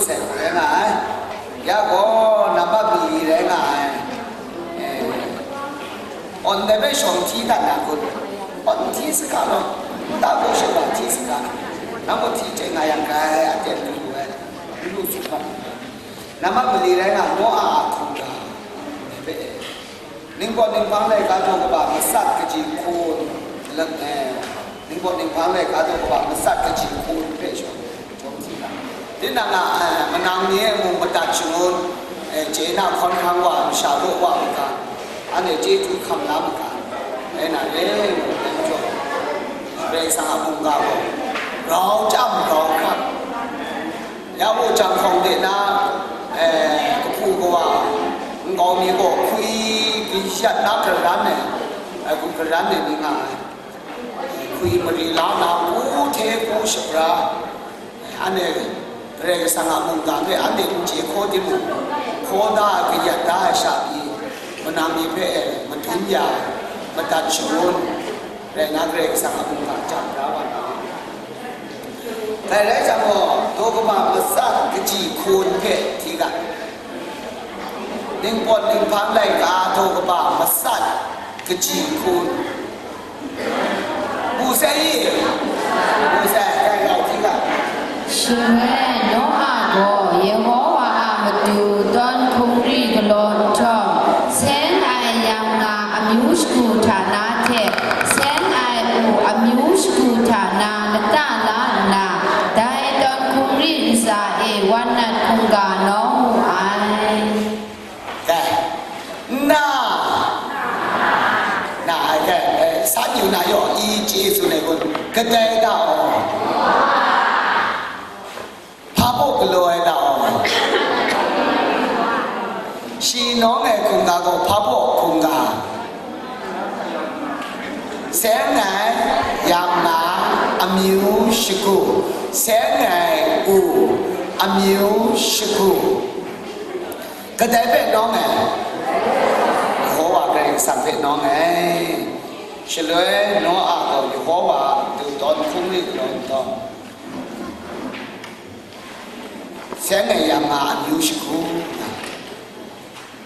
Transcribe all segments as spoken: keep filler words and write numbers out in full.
Rai nga ai. Ya gaw, nambat mali rai nga ai. Eh, on dai hpe shawng hti dat na kun? On hti saga law, nta gaw shawng hti saga. Nang gaw hti chye nga yang, grai aten lu lu ai, lu lu tsun hkam. Nambat mali rai nga, Noa a hkungga. Ningpawt ninghpang laika taw kaba matsat kaji hkun, eh, ningpawt ninghpang laika taw kaba matsat kaji hkun hpe shawng, shawng hti ga. Tinang a, eh, manang ni e mung madat shangun, eh, chye na hkawn hkrang wa, masha law wa u ga, anhte chyeju hkam la mu ga, rai na re, Karai Kasang a mungga gaw, grau chyam, grau hkrap, ya gaw, janghkawng de na, eh, kahpu kawa nkau mi gaw hkwi kayat na karan ai, ai, hku karan ai ni nga ai. Hkwi mari la na, hku hte hku shabra, anhte Karai Kasang a mungga hpe anhte n chye hkaw timung, hkaw da ai, kayat da ai sha pyi, manang ni hpe madun ya ai, madat shangun rai na, Karai Kasang a mungga chyam bra wa na. Dai rai jang gaw, daw kaba matsat kaji hkun hpe hti ga, ningpawt ninghpang laika daw kaba matsat kaji hkun. Mu sai i? Mu sai, dai rau hti ga. Shaloi Noa gaw Yehowa a matu tawn hkungri galaw nhtawm, seng ai yam nga amyu shagu hta na hte seng ai u amyu shagu hta na lata la nna, dai tawn hkungri ntsa e wan nat hkungga nawng mu ai. Dai, na, na, ai, dai, eh, san yu na yaw, i chye tsun ai kun, kadai da aw. Hpa baw galaw ai da aw. Shi nawng ai hkungga gaw hpa baw hkungga. Seng ai yam nga amyu shagu, seng ai u amyu shagu. Kadai hpe nawng ai? Yehowa Karai Kasang hpe nawng ai. Shaloi Noa gaw Yehowa a du tawn hkungri galaw nhtawm, seng ai yam nga amyu shagu.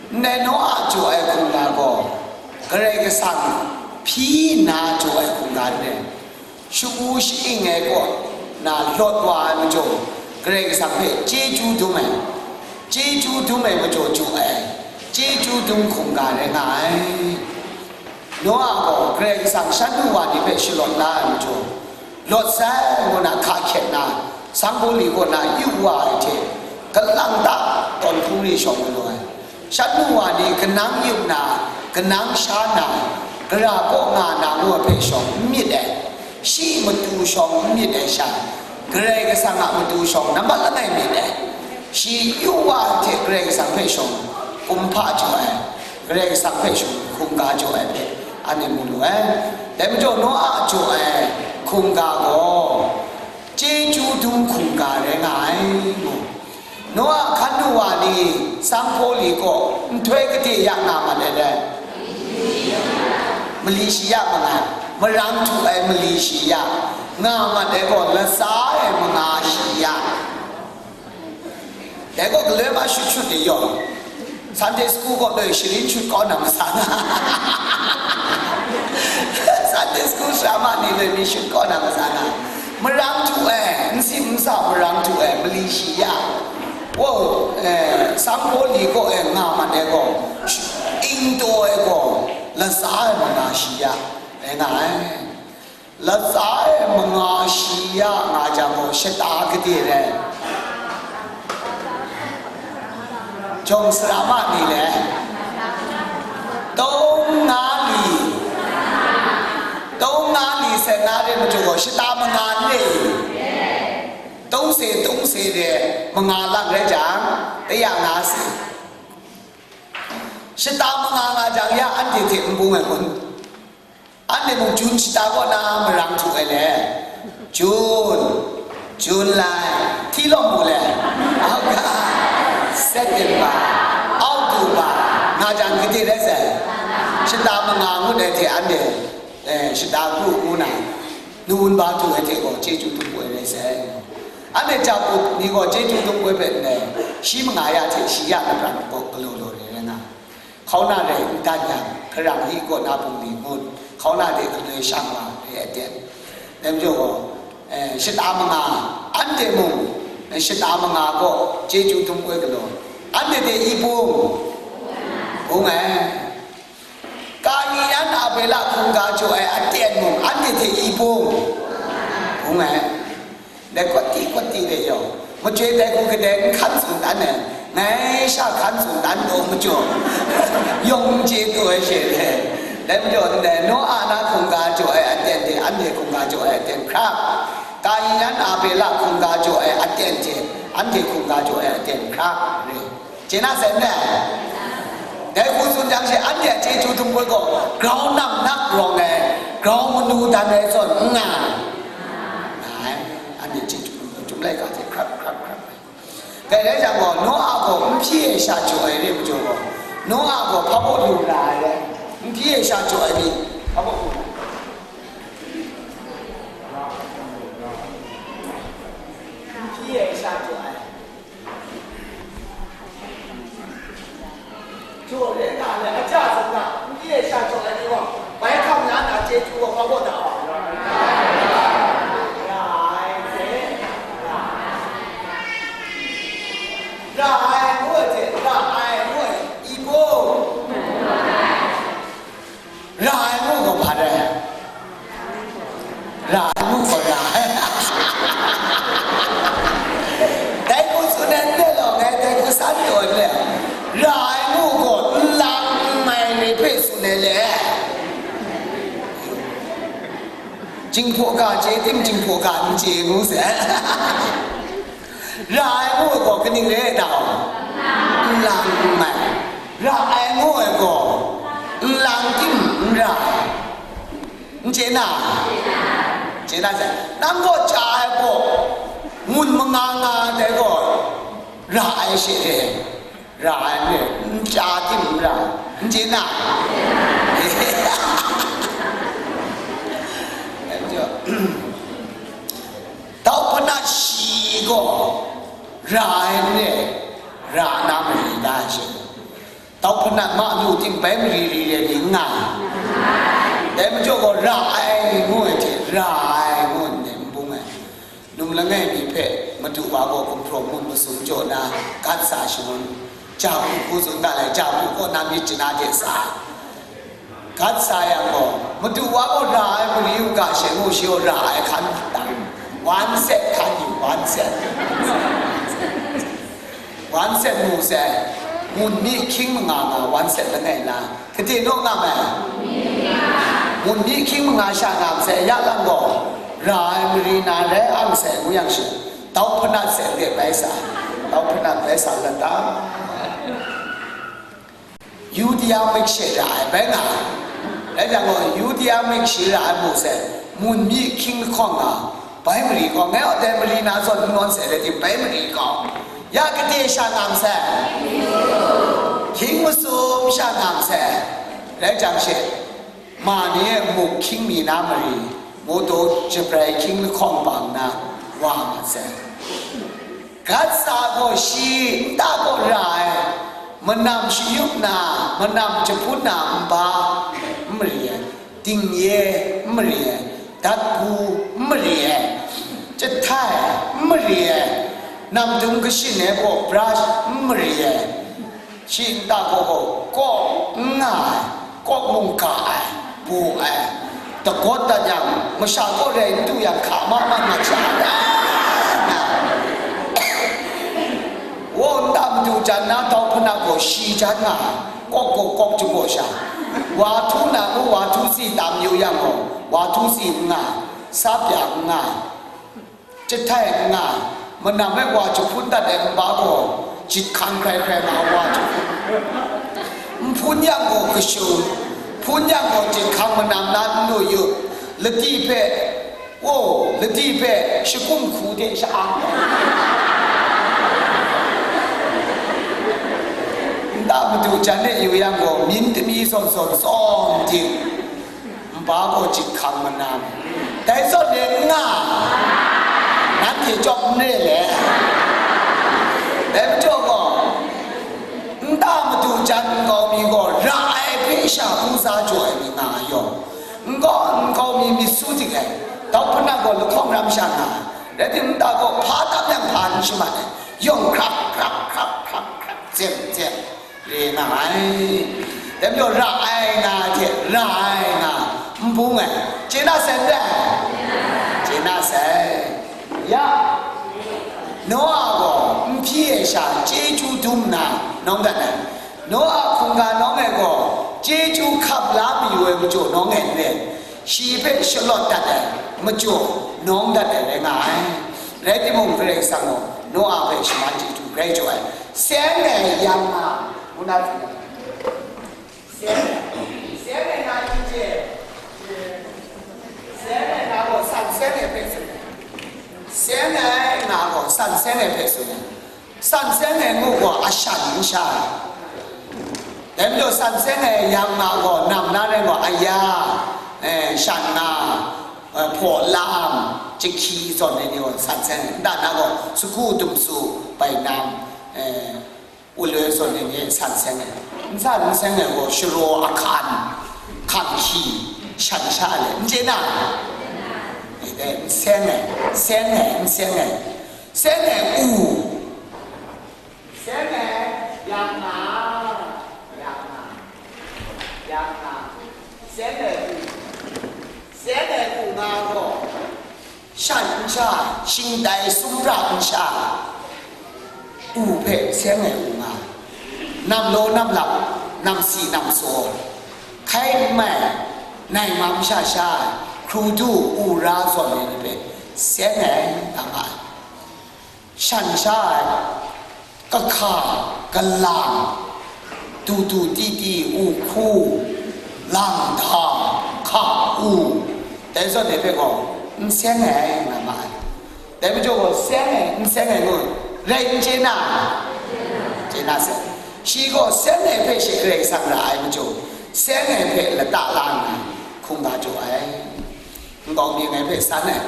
Ndai Noa jaw ai hkungga gaw, Karai Kasang hpyi nna jaw ai hkungga n rai. Shagu shaing ai kaw na lawt wa ai majaw, Karai Kasang hpe chyeju dum ai, chyeju dum ai majaw jaw ai, chyeju dum hkungga rai nga ai. Noa gaw Karai Kasang shan nu wa ni hpe shalawt la ai majaw, lawt sai ngu na hka hkyet na, sanghpaw li kaw na yu wa ai hte, kalang ta tawn hkungri shawng galaw ai. Shan nu wa ni kanang yup na, kanang sha na, gara kaw nga na ngu ai hpe shawng n myit ai. Shi matu shawng n myit ai sha, Karai Kasang a matu shawng nambat langai myit ai. Shi yu wa ai hte Karai Kasang hpe shawng kumhpa jaw ai, Karai Kasang hpe shawng hkungga jaw ai hpe anhte mu lu ai. Dai majaw Noa jaw ai hkungga gaw chyeju dum hkungga rai nga ai mu. Noa hkan nu wa ni sanghpaw li kaw nhtoi gade ya nga mat ai dai? Mali shi ya ma nga ai, marang htu ai mali shi ya, nga mat ai gaw latsa ai manga shi ya. Dai gaw galoi ma shut shut de yaw, Sunday school kaw loi sharin shut kau na masa nga. Sunday school sara ma ni loi mi shut kau na masa nga. Marang htu ai, n si n sa marang htu ai mali shi ya. Wow, eh, sanghpaw li kaw e nga mat ai gaw, ingdaw ai gaw, latsa ai manga shi ya, rai nga ai. Latsa ai manga shi ya nga jang gaw, shata gade rai? Jawng sara ma ni le? Taw nga li. Taw nga li sai na re majaw gaw, shata manga n re? Taw se, taw se re, manga lang rai jang, taya nga se. Shata manga nga jang, ya anhte hte n bung ai kun? Anhte mung Jun shata kaw na marang htu ai le? Jun, July, hti lawm mu le? August, September, October, nga jang gade rai sai? Shata manga ngut ai hte anhte, eh, shata kru ngu na, November htu ai hte gaw chyeju dum ai rai sai. Anhte ja put ni gaw chyeju dum goi hpe ndai, shi manga ya hte shi ya lapran gaw galaw law re rai nga ai. Hkauna rai n dan yang, hkarang hi kaw na bungli ngut, hkauna de galoi shang wa re ai aten. Dai majaw gaw, eh, shata manga, anhte mung, eh, shata manga gaw chyeju dum goi galaw, anhte hte i bung, bung ai. Kain yan Abela hkungga jaw ai aten mung, anhte hte i bung, bung ai. Dai kwat ti, kwat ti de yawng, machyoi dai hku kadai n hkan tsun dan ai, ngai sha hkan tsun dan taw majaw, yawng n chye tu ai she le. Dai majaw ndai Noa na hkungga jaw ai aten hte anhte hkungga jaw ai aten hkra, Kain yan Abela hkungga jaw ai aten hte anhte hkungga jaw ai aten hkra re. Chye na sai n rai? Dai hku tsun jang she, anhte a chyeju dum goi gaw, grau nam nak rawng ai, grau manu dan ai zawn n nga ai. Nga ai, anhte chyeju dum goi, Chyum laika hte hkrap hkrap hkrap ai. Dai rai yang gaw, Noa gaw n hpyi ai sha jaw ai re majaw gaw, Noa gaw hpa baw lu ra ai rai, n hpyi ai sha jaw ai ni hpa baw lu ra ai? N hpyi ai sha jaw ai. Jaw le nga le, aja zawn na, n pyi e sha jaw ai ni gaw, bai hkam ya na chyeju gaw hpa baw da ai? Ra ai hte, ra ai ngu ai hte, ra ai ngu ai, i gaw. Ra ai ngu gaw hpa rai? Ra ai ngu gaw ra ai. Dai hku tsun ai n rai law, ngai dai hku san taw ai n rai. Ra ai ngu gaw nlang n mai ni hpe tsun ai le. Jinghpaw ga chye tim, jinghpaw ga n chye ngu sai. Ra ai ngu ai gaw kaning rai ai ta? Nlang n mai. Ra ai ngu ai gaw nlang tim n ra ai. N chye na? Chye na sai. Nang gaw chya ai gaw, ngun manga nga ai gaw, ra ai she hte, ra ai n rai, n chya tim n ra ai. N chye na? Tau hpanat shi gaw ra ai n rai, ra na mari da ai she. Tau hpanat ma lu tim bai mari ri ai ni n nga ai. Dai majaw gaw ra ai ngu ai hte, ra ai ngu ai n bung ai. Num langai mi hpe Madu wa gaw gumhpraw mun masum jaw na gat sa shangun, ja hku hku tsun ga lai, ja hku kaw na myit jana de sa ai. Gat sa yang gaw, Madu wa gaw ra ai mari u ga she ngu shi gaw ra ai hkan dang, wan set hkan yu, wan set. Wan set mu sai, ngun mi hkying manga nga wan set langai na, gade naw nga mai? Ngun mi hkying manga sha nga masai, ya lang gaw, ra ai mari na rai ang sai ngu yang shi, tau hpanat sai de bai sa, tau hpanat bai sa lata. Yudia myit she ra ai bai nga ai. Rai jang gaw, Yudia myit shi ra ai mu sai, ngun mi hkying lahkawng nga, bai mari gaw, ngai aw dai mari na zawn n nawn sai rai tim, bai mari gaw, ya gade sha nga masai? Hkying masum sha nga masai. Rai jang she, ma ni e muk hkying mi na mari, mawdaw jabrai hkying lahkawng bang na wa nga sai. Gat sa gaw shi nta kaw ra ai, manam shayup na, manam jahpun na nba n mari ai, dingye n mari ai, dat bu n mari ai, jahtai n mari ai, namdum kashin ai gaw brush n mari ai, shi nta gaw gaw kawk n nga ai, kawk mung ga ai, bu ai, dagawt dat yang, masha kaw rai n du yang, hka ma ma nga sha, nga, nga. Wo nta madu jan na tau hpanat gaw shi jan nga ai, kawk gaw kawk jagaw sha, wa htu na ngu wa htu si tam yu yang gaw, wa htu si n nga ai, sa pya n nga ai. Jahtai n nga, manam e wa jahpun dat ai nba gaw, jit hkang hkrai hkrai nga wa jahpun. N hpun yang gaw kashung, hpun yang gaw jit hkang manam na n lu yu, ladi hpe, o, ladi hpe shakum hku de sha-ang. Nta madu jan e yu yang gaw, myin dami zawn zawn tsawm ting. Nba gaw jit hkang manam. Dai zawn e n nga, nanhte chyawm n re le. Dai majaw gaw, nta madu jan nkau mi gaw ra ai hpe sha hpung sa jaw ai ni nga ai yawng, nkau nkau mi myit su dik ai, dau hpana gaw lahkawng ram sha nga ai, rai timung, nta gaw hpa tam yang hpa n shamat ai, yawng hkrap hkrap hkrap hkrap hkrap, zem zem. Re nga ai. Dai majaw ra ai nga hte ra ai nga n bung ai. Chye na sai n rai? Chye na sai. Ya, Noa gaw n hpyi ai sha chyeju dum nna nawng dat ai. Noa hkungga nawng ai gaw chyeju hkap la mayu ai majaw nawng ai n rai. Shi hpe shalawt dat ai majaw nawng dat ai rai nga ai. Rai timung, Karai Kasang gaw Noa hpe shaman chyeju grai jaw ai. Seng ai yang nga, ngu na hte, seng ai, seng ai nga hte, seng ai nga gaw san seng ai hpe tsun ai. Seng ai nga gaw san seng ai hpe tsun ai. San seng ai ngu gaw ashan n sha ai. Dai majaw san seng ai yang nga gaw nam na rai gaw aya, eh, shan nga, eh, hpaw lam, jahkyi zawn ai ni gaw san seng ai. Nta na gaw sagu, dumsu, bainam, eh, uloi zawn ai ni san seng ai. N san n seng ai gaw sharaw, ahkan, hkang hkyi, shan sha ai le. N chye na? Eh, dai, n seng ai, n seng ai, n seng ai. Seng ai u. Seng ai yang nga, yang nga, yang nga. Seng ai u. Seng ai u nga gaw, shan n sha, shingtai sumra n sha, u hpe seng ai u nga, nam law nam lap, nam si nam saw, hkai n mai, nai mam sha sha, hkru du, u ra zawn ai ni hpe seng ai nga ma ai. Shan sha ai, kahka, kalang, du du ti ti, u hku, lang da, hka u, dai zawn e hpe gaw n seng ai nga ma ai. Dai majaw gaw seng ai, n seng ai ngu, rai n chye na? Chye na sai. Shi gaw seng ai hpe she Karai Kasang ra ai majaw, seng ai hpe lata la nna hkungga jaw ai. Nkau mi ngai hpe san ai.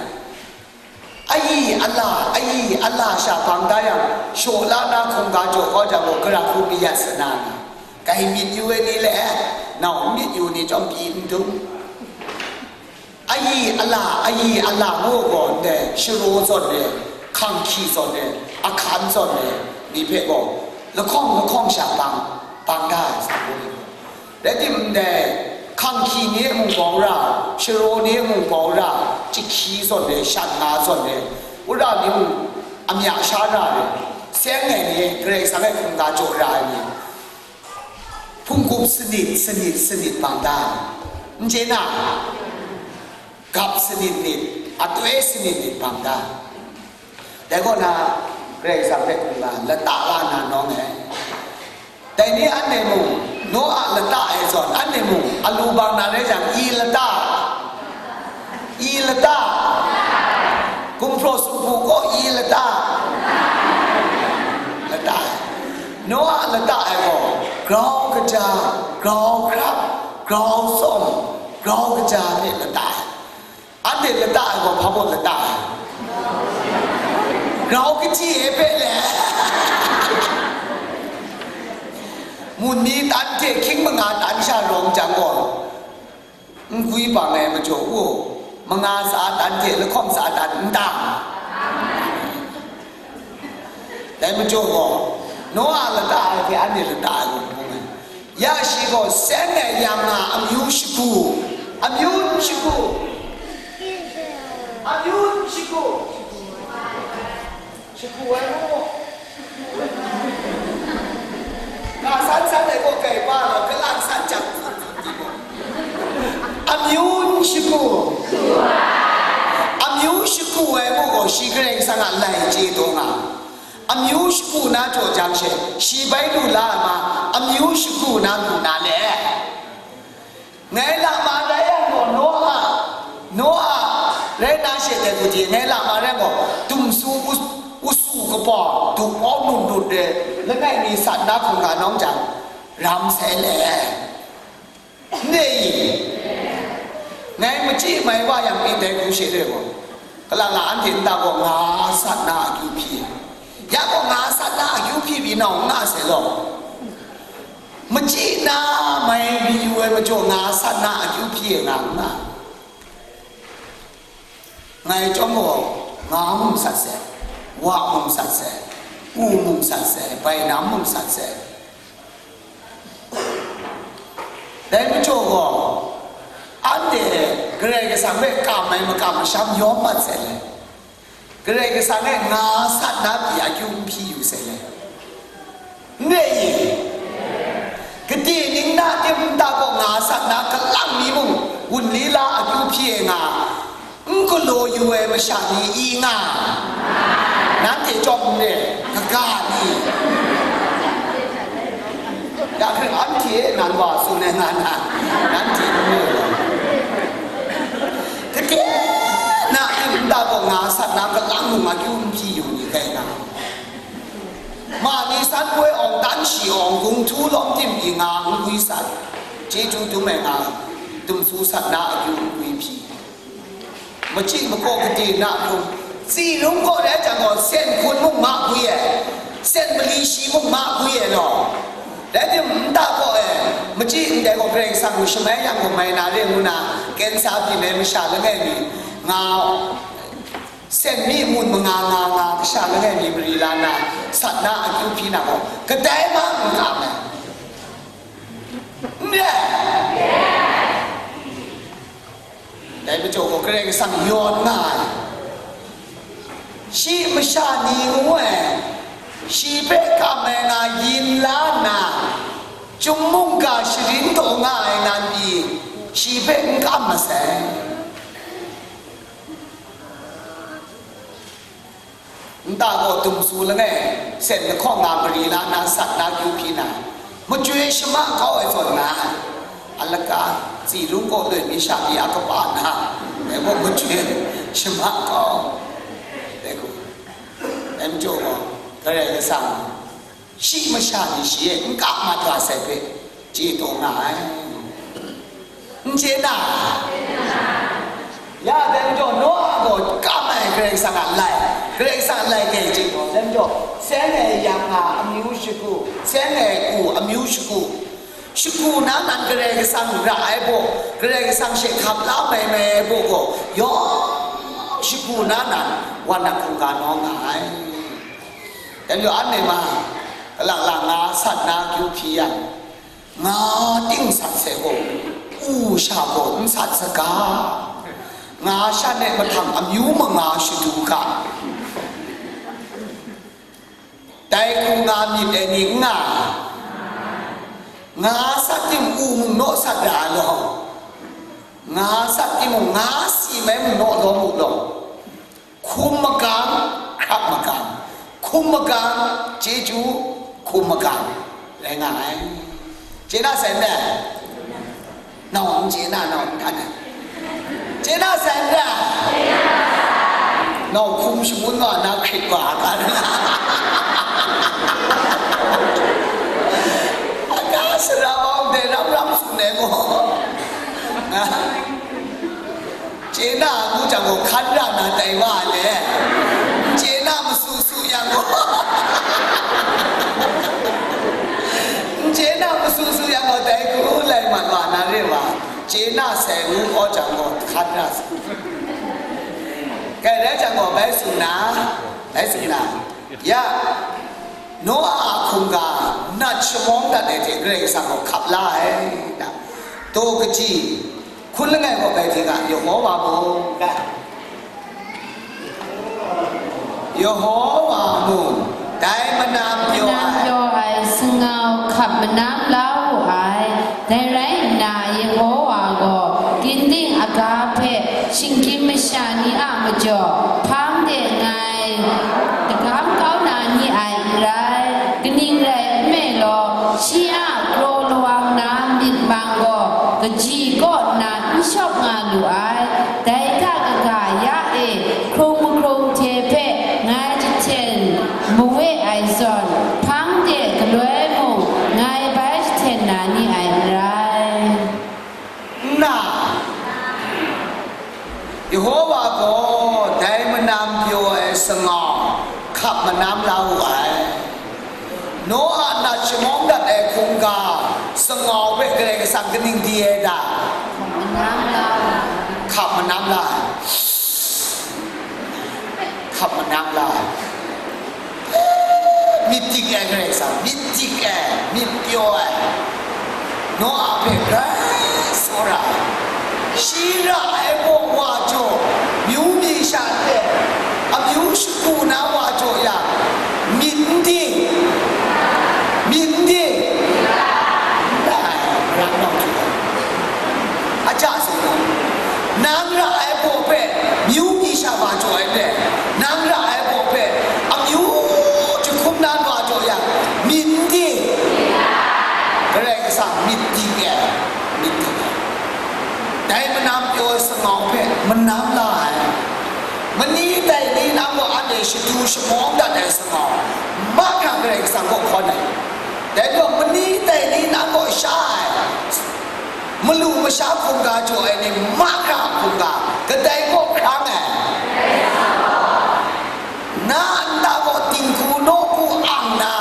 Ayi ala, ayi ala sha bang da yang, shaw la na hkungga jaw kau jang gaw, gara hku mayat sa na nga, kai myit yu ai ni le, nau myit yu ni chyawm pyi n dum. Ayi ala, ayi ala ngu gaw ndai sharaw zawn ai, hkang hkyi zawn ai, ahkan zawn ai ni hpe gaw lahkawng lahkawng sha bang, bang da ai sa gaw ni gaw. Rai timung, ndai hkang hkyi ni e mung bau ra, sharaw ni e mung bau ra, jahkyi zawn ai, shan nga zawn ai, wora ni mung amya sha ra ai, seng ai ni, Karai Kasang e hkungga jaw ra ai ni, hpunggup sanit, sanit, sanit bang da ai, n chye na? Gap sanit nit, atoi sanit nit bang da. Dai kaw na, Karai Kasang hpe hkungga lata la na nawng ai. Dai ni anhte mung, Noa lata ai zawn, anhte mung, alu bang na rai jang, i lata, i lata, gumhpraw sumpu gaw i lata, lata ai. Noa lata ai gaw, grau kaja, grau hkrap, grau tsawm, grau kaja hte lata ai. Anhte lata ai gaw hpa baw lata ai? Grau kachyi e hpe le. Mun ni tan hte hkying manga tan sha rawng jang gaw, n gwi bang ai majaw u, manga sa tan hte lahkawng sa tan n ta? Dai majaw gaw, Noa lata ai hte anhte lata ai gaw hpung ai. Ya shi gaw seng ai yang nga amyu shagu, amyu shagu, amyu shagu, shagu ai mu. Ka san san ai gaw kai pa law, kalang san jang hpun hpun di gaw. Amyu shagu, amyu shagu ai mu gaw shi Karai Kasang a lai chye taw nga. Amyu shagu na jaw jang she, shi bai lu la ai ma, amyu shagu na lu na le. Ngai lama rai yang gaw, Noa, Noa rai na she dai hku di, ngai lama rai gaw, dumsu u-, usu kaba, dupau nun dut de, langai mi sat na hkung ga nawng jang, ram sai le. N re i? Ngai machyi mai wa yang pyi dai hku she re gaw, Kalang lang anhte nta gaw nga sat na akyu hpyi, ya gaw nga sat na akyu hpyi pyi nau n nga sai law, machyi na mai yu ai majaw nga sat na akyu hpyi e nga n nga. Ngai chyawm gaw, nga mung sat sai, wa mung sat sai, u mung sat sai, bainam mung sat sai. Dai majaw gaw, anhte Karai Kasang hpe kam ai makam masham yawm mat sai le, Karai Kasang e nga sat na pyi akyu n hpyi yu sai le. N re i? Gade ning na tim nta gaw nga sat na kalang mi mung, wunli la akyu hpyi e nga, n galaw yu ai masha ni i nga, nanhte chyawm n re, kaga ni. Ya hkring anhte nan wa tsun ai nga na, nanhte n re. Gade na tim nta gaw nga sat na kalang mung akyu n hpyi yu ni kai nga. Ma ni san poi awng, dan shi awng, gung htu lawm tim pyi nga n gwi sat, chyeju dum ai nga, dum su sat na akyu n gwi hpyi. Machyi makaw gade na hkrum, tsi rung kaw rai jang gaw, sen hkun mung ma gwi ai, sen mali shi mung ma gwi ai law. Rai tim, nta kaw e, machyi ndai gaw Karai Kasang shamai yang gaw mai na re ngu na, kensa byin ai masha langai mi nga, sen mi mun manga nga nga kasha langai mi mari la na, sat na akyu hpyi na gaw, kadai ma n kam ai. N re? Dai majaw gaw Karai Kasang yawn nga ai. Shi masha ni ngu ai, shi hpe kam ai nga yin la nna, chyum mungga sharin taw nga ai nan pyi, shi hpe n kam masai. Nta gaw dum su langai, sen lahkawng nga mari la na, sat na kyu hpyi na, machyoi shama kau ai zawn nga, a laka, tsi rung kaw loi mi sha pyi a kaba na, dai gaw machyoi shama kau, dai gaw, dai majaw gaw, Karai Kasang, shi masha ni shi e n kam mat wa sai hpe chye taw nga ai. N chye na? Ya dai majaw, Noa gaw kam ai Karai Kasang a lai, Karai Kasang a lai kai chye taw, dai majaw, seng ai yang nga amyu shagu, seng ai ku amyu shagu, shagu na nan Karai Kasang ra ai baw, Karai Kasang she hkap la mai mai ai baw gaw, yawng shagu na nan wan na hkungga naw nga ai. Dai majaw, anhte ma, kalang lang nga sat na kyu hpyi yang, nga ting sat sai gaw, u sha gaw n sat saga, nga shan e mahtang amyu manga shadu ga, dai hku nga myit ai ni n nga, nga sat tim u mung naw sat ra law, nga sat timung nga si mai mung naw law mu law. Hkum magang, hkrap magang, hkum magang, chyeju, hkum magang, rai nga ai. Chye na sai n rai? Nau n chye na, nau n hkan ai. Chye na sai n rai? Nau hkum shangun wa na hkrit wa a ga na? A ga sara wa ndai ram ram tsun ai gaw. Chye na ngu jang gaw, hkan ra na tai wa ai le. N chye na masu su yang gaw, n chye na masu su yang gaw, dai hku lai mat wa na re wa, chye na sai ngu gaw jang gaw, hkan ra sa. Kai rai jang gaw, bai tsun na, bai tsun na. Ya, Noa a hkungga nat shamawng dat ai hte Karai Kasang gaw hkap la ai, na, daw kaji, hkun langai kaw bai hte ga, Yehowa mung, ga, Yehowa mung, dai manam pyaw manam ai, pyaw ai sangau hkap manam la wu ai. Dai rai nna, Yehowa gaw ginding aga hpe shinggyim masha ni a majaw hpang de nngai, dagam kau na ni ai n rai. Kaning rai nme law, shi a kraw lawang na myit mang gaw kaji kaw nna n shawk nga lu ai. Dai hta kaga ya e hkrung mahkrung hte hpe ngai jahten mawe ai zawn, hpang de galoi mung ngai bai jahten na ni ai n rai. Nna, Yehowa gaw dai sangau hkap manam la wu ai. Noa nat shamawng dat ai hkungga sangau hpe Karai Kasang kaning di ai ta? Hkap manam la ai. Hkap manam la ai. Myit dik ai Karai Kasang, myit dik ai, myit pyaw ai. Noa hpe grai tsawra ai. Shi ra ai baw wa jaw, myu mi sha de, amyu shagu na wa jaw yang, myit n di, myit n di, n da ai, marang nau htu ai. Aja tsun ai, nang ra ai baw hpe, myu mi sha wa jaw ai hpe, nang ra ai baw hpe, amyu jahkum na wa jaw yang, myit n di, Karai Kasang myit di ai, myit di ai. Dai manam pyaw ai sangau hpe manam la ai. Mani dai ni nang gaw anhte shadu shamawng dat ai sangau, mahkra Karai Kasang kaw hkawn ai. Dai gaw mani dai ni nang gaw sha ai, malu masha hkungga jaw ai ni mahkra hkungga, kadai kaw hkrang ai. Na nta gaw dinghku nawku ang na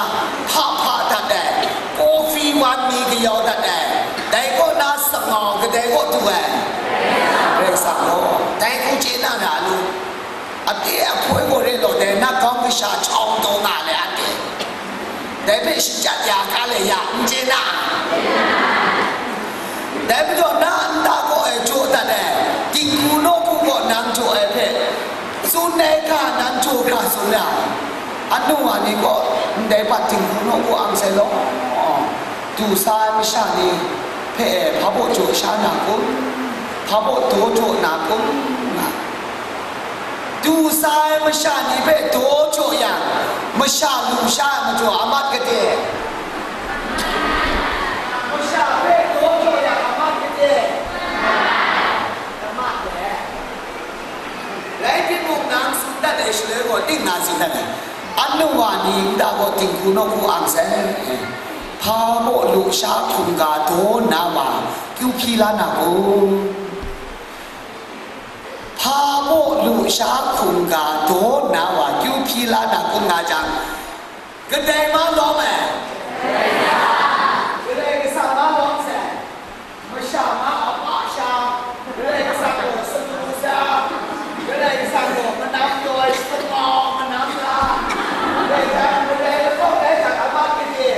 hpa hpa dat ai, kawfi wan mi kayau dat ai, dai kaw na sangau kadai kaw du ai? Karai Kasang gaw. Dai hku chye na ra lu. Ade ahpoi gaw re law, dai na gawng kasha hkyawng taw nga le ade. Dai hpe shajat ya hkra le ya, n chye na? Dai majaw na nta kaw e jaw dat ai, dinghku nawku kaw nang jaw ai hpe, tsun ai hka nang jaw hkra tsun na? Anu wa ni gaw ndai hpa dinghku nawku ang sai law, du sa ai masha ni hpe hpa baw jaw sha na kun? Hpa baw daw jaw na kun? Nga. Du sa ai masha ni hpe daw jaw yang, masha lu sha ai majaw a mat gade? Masha hpe daw jaw yang a mat gade? A mat de. Rai timung, nang tsun dat ai shaloi gaw, ning na tsun dat ai. Anu wa ni nta gaw dinghku nawku ang sai. Hpa baw lu sha hkungga daw nna wa, kyu hpyi la na kun? Hpa baw lu sha hkungga daw nna wa, kyu hpyi la na kun nga jang, kadai ma lawm ai? Karai Kasang ma lawm sai. Masha ma a pa sha, Karai Kasang gaw sanu sa, Karai Kasang gaw manam taw ai sangau manam la, Karai Kasang Karai lahkawng rai hkrat a mat gade?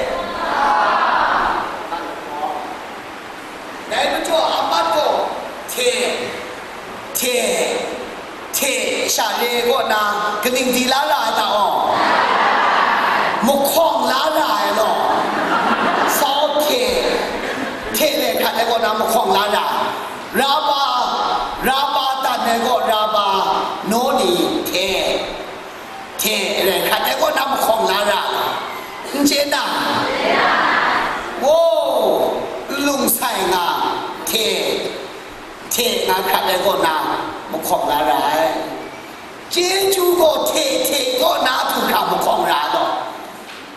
Dai majaw a mat gaw hte, hte, hte sha re kaw na kaning di la ra ai ta aw? Mahkawng la ra ai law. Sau hte, hte le hkrat ai kaw na mahkawng la ra ai. Raba, raba tan ai kaw raba, naw ni hte. Hte rai hkrat ai kaw na mahkawng la ra, n chye na? Wow, lung sai nga, hte, hte nga hkrat ai kaw na mahkawng la ra ai. Chyeju gaw hte hte kaw na htu hkra mahkawng ra ai law,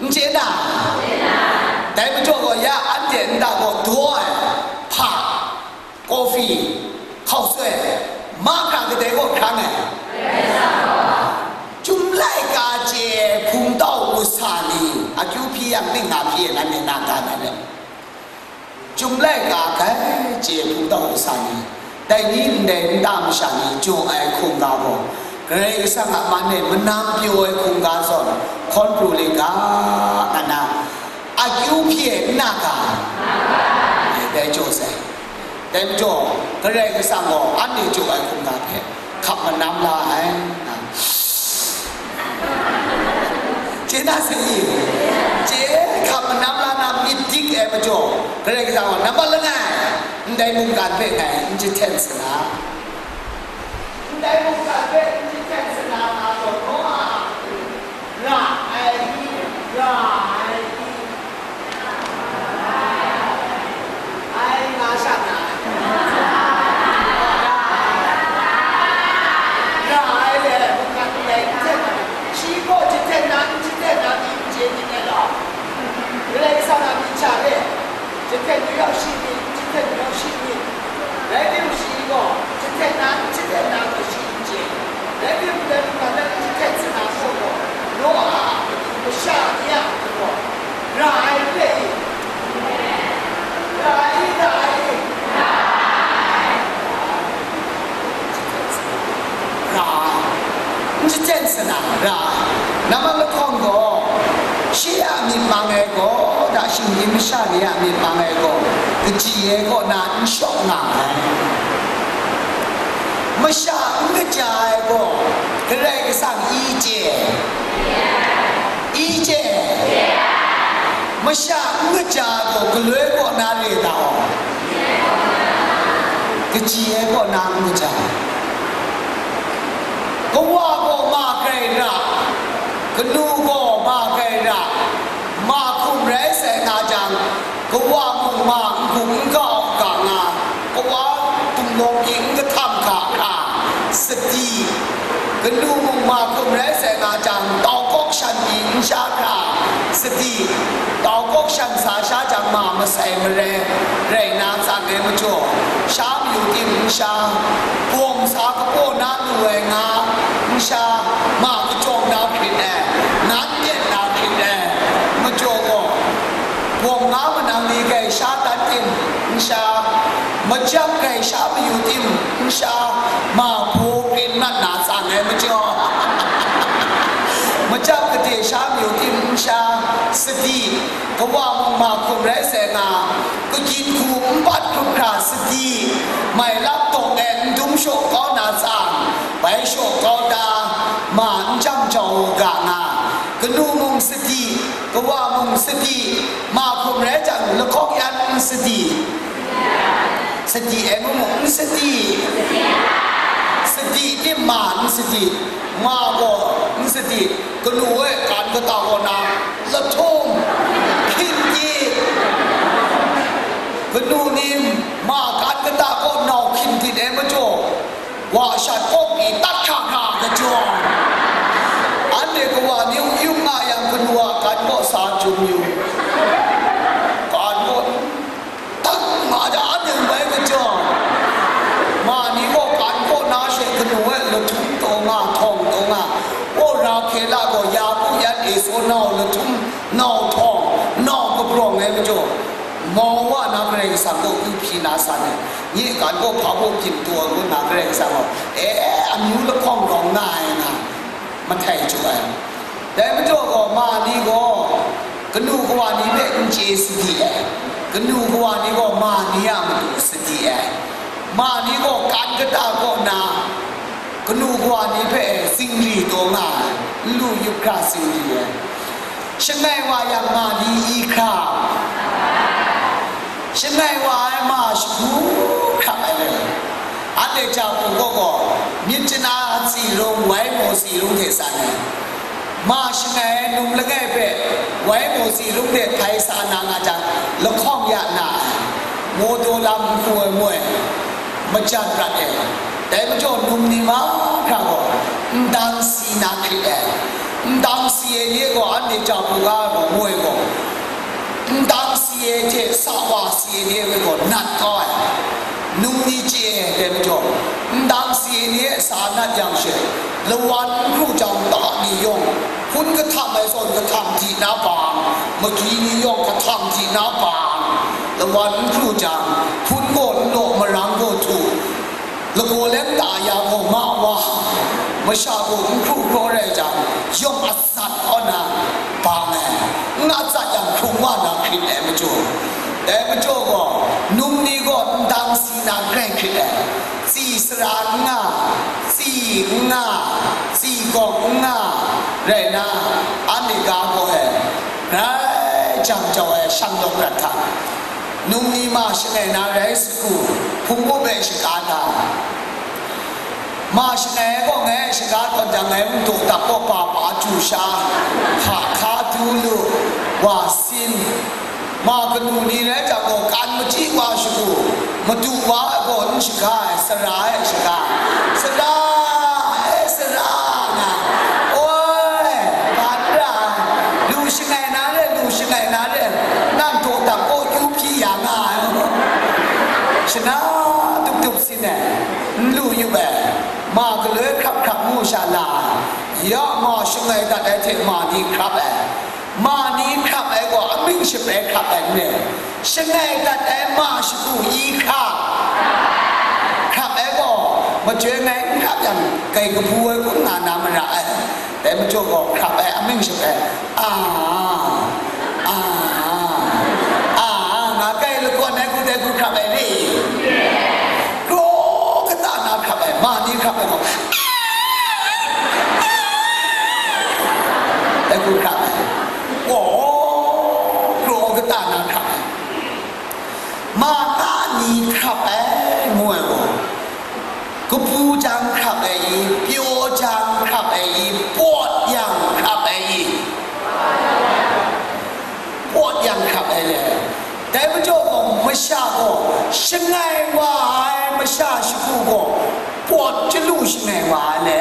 n chye na? Dai majaw gaw ya anhte nta gaw daw ai hpa, kawfi, hkau soi, mahkra kadai kaw hkrang ai? Chyum laika chye hpungtau kasa ni akyu hpyi yang ning nga hpyi ai, nanhte na ga na le. Chyum laika grai chye hpungtau kasa ni, dai ni ndai nta masha ni jaw ai hkungga gaw, Karai Kasang a man e manam pyaw ai hkungga zawn, hkawn pru le ga, nga na, akyu hpyi ai n na ga? Dai jaw sai. Dai majaw, Karai Kasang gaw anhte jaw ai hkungga hpe hkap manam la ai. Chye na sai? Chye, hkap manam la na myit dik ai majaw, Karai Kasang gaw nampat langai, ndai mungkan hpe ngai n jahten sa na. Ndai mungkan hpe n jahten sa na, nga gaw, Noa a matu, ra ai i, ra ai i, ai nga sha na, ra ai le mungkan ndai n jahten na, shi gaw jahten na, n jahten na, pyi n chye myit dai law. Karai Kasang a myit sha hpe, jahten ni rau shi myit, n jahten ni rau shi myit, rai tim shi gaw, jahten na, n jahten na gaw shi n chye, rai tim, dai mungkan hpe n jahten sa na, Masha ni a myit mang ai gaw, kaji ai kaw na n shawk nga ai. Masha n kaja ai gaw, Karai Kasang i chye, i chye. Masha n kaja ai gaw, galoi kaw na re ta gaw, kaji ai kaw na n kaja. Kawa gaw ma grai ra, kanu gaw ma grai ra, ma hkum rai sai nga jang, kawa mung ma n-gun n-gau n-ga nga, kawa tumlawng pyi n kahtam ga hkra, sadi, kanu mung ma hkum rai sai nga jang, tau kawk shan pyi n sha hkra, sadi, tau kawk shan sa sha jang ma masai marai rai na tsang ai majaw, sha mayu tim n sha, bawng sa kapaw na lu ai nga, n sha, ma kachawng na hkrit ai, nan ten na hkrit ai, majaw gaw, bawng nga manang ni grai sha dan tim n sha, majak grai sha mayu tim n sha, ma baw pyen mat na tsang ai majaw, majak gade sha mayu tim n sha, sadi, kawa mung ma hkum rai sai nga, kagyit hku n pat hkrup hkra sadi, mai lap dawng e n dum shaw kau na tsang, bai shaw kau ta, ma n jam jau u ga nga, kanu mung sadi, kawa mung sadi, ma hkum rai jang lahkawng yan n sadi, sadi ai ngu mu, n sadi, sadi tim ma n sadi, ma gaw n sadi, kanu e kan kata kaw na, lahtum, hkin dit, kanu ni ma kan kata kaw nau hkin dit ai majaw, wa shat kawk pyi tat hkra hkra kajawng, anhte kawa ni yung nga yang kanu a kan kaw sa jum yu, kan kaw tak ma ja anhte bai kajawng, ma ni gaw kan kaw na she kanu e lahtum taw nga, htawng taw nga, o ra hkye la gaw ya ku yan e so nau lahtum, nau htawng, nau kabrawng ai majaw, mau wa na Karai Kasang kaw kyu hpyi na san ai, nye kan kaw hpa baw byin taw ai ngu nna Karai Kasang gaw, e, amyu lahkawng rawng nga ai nga, mahtai jaw ai. Dai majaw gaw, ma ni gaw kanu kawa ni hpe n chye sadi ai, kanu kawa ni gaw ma ni a matu sadi ai, ma ni gaw kan kata kaw na, kanu kawa ni hpe zingri taw nga ai, n lu yup hkra zingri ai. Shangai wa yang ma ni i hkra, shangai wa ai ma shagu hkrap ai le. Anhte ja hku gaw gaw, myit chana tsi rung, wai maw tsi rung hte san ai. Ma shangai ai num langai hpe, wai maw tsi rung hte hpai sa na nga jang, lahkawng ya na ai, maw daw lam n hku ai moi, majan prat ai. Dai majaw num ni mahkra gaw, ndang si na hkrit ai. Ndang si ai ni gaw anhte ja hku ga ai gaw, moi gaw, ndang si ai hte sa wa si ai ni gaw nat kau ai. Num ni chye ai dai majaw, ndang si ai ni e sa nat yang she, lawan n hkru jang ta ni yawng, hpun kahtam ai zawn kahtam di na bang, magyi ni yawng kahtam di na bang, lawan n hkru jang, hpun gaw n law, marang gaw htu, lagaw lem ta ya gaw ma wa, masha gaw n hkru hkraw rai jang, yawng a zat kaw na bang ai, n atsat yang hkrung wa na hkrit ai majaw, dai majaw gaw, num ni gaw ndang si na grai hkrit ai, tsi sara n nga, tsi n nga, tsi gawng n nga, rai na, anhte ga gaw ai, grai jang jau ai shanglawt prat hta, num ni ma shangai na rai sagu, hpung hpe shaga na, ma shangai ai gaw ngai shaga tawn jang, ngai mung daw dap gaw pa pa du sha, hka hka du lu, wa sin, ma kanu ni rai jang gaw, kan machyi wa shagu, madu wa ai gaw n shaga ai, sara e shaga, sara, e sara, nga, oi, ga n ra ai, lu shangai na re, lu shangai na re, nang daw dap gaw kyu hpyi ya nga ai, shana tup tup sin ai, n lu yup ai, ma galoi hkrap hkrap ngu sha la ai, ya ma shangai dat ai hte ma ni hkrap ai, ma ni hkrap ai gaw amying shape hkrap ai n re, shangai dat ai ma shagu i hkrap, hkrap ai gaw, majoi ngai n hkrap yang, grai kabu ai kun nga na mara ai, dai majaw gaw hkrap ai amying shape, a, a, Hkrap ai re. Kraw kata na hkrap ai, ma ni hkrap ai gaw, dai hku hkrap ai. Gaw, kraw kata na hkrap ai. Ma nga ni hkrap ai, ngu ai gaw, kabu jang hkrap ai i, pyaw jang hkrap ai i, pawt yang hkrap ai i. Pawt yang hkrap ai le. Dai majaw gaw, masha gaw, shangai wa ai masha shagu gaw, pawt chyalu shangai wa ai le.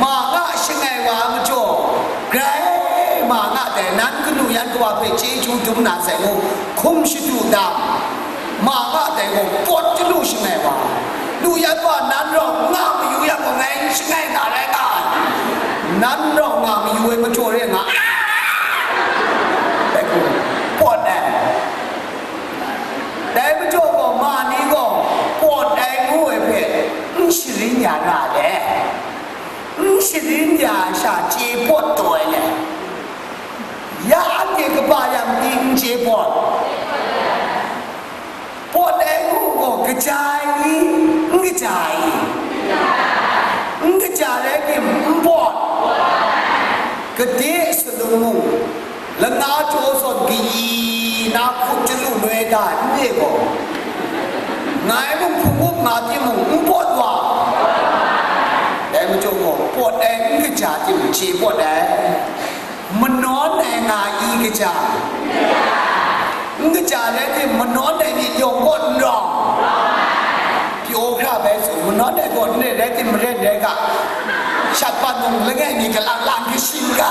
Ma nga shangai wa ai majaw, grai ma nga dai, nan kanu yan kawa hpe chyeju dum na sai ngu, hkum shadu dam. Ma nga dai gaw, pawt chyalu shangai wa. Nu yan wa nan rawng nga mayu yang gaw, ngai n shangai na rai nga ai. Nan rawng nga mayu ai majaw re nga ai. Dai gaw, pawt ai. Dai majaw gaw, ma ni gaw, pawt ai ngu ai hpe, n sharin ya ra ai. N sharin ya ai sha, chye pawt taw ai le. Ya anhte kaba yang pyi n chye pawt. Pawt ai ngu gaw, kaja ai i, n kaja ai i? N kaja rai tim, n pawt. Gade salum mung, langa jaw zawn kayi na hkut chyalu noi da n re gaw, ngai mung hpung up nga timung, n pawt wa. Dai majaw gaw, pawt ai n kaja tim, chye pawt ai. Manawn ai nga i kaja? N kaja rai tim, manawn ai myit yawng kaw n rawng? Pyaw hkra bai tsun, manawn ai gaw n rai rai tim, maren rai ga. Shat pat mung langai mi kalang lang kashi ga,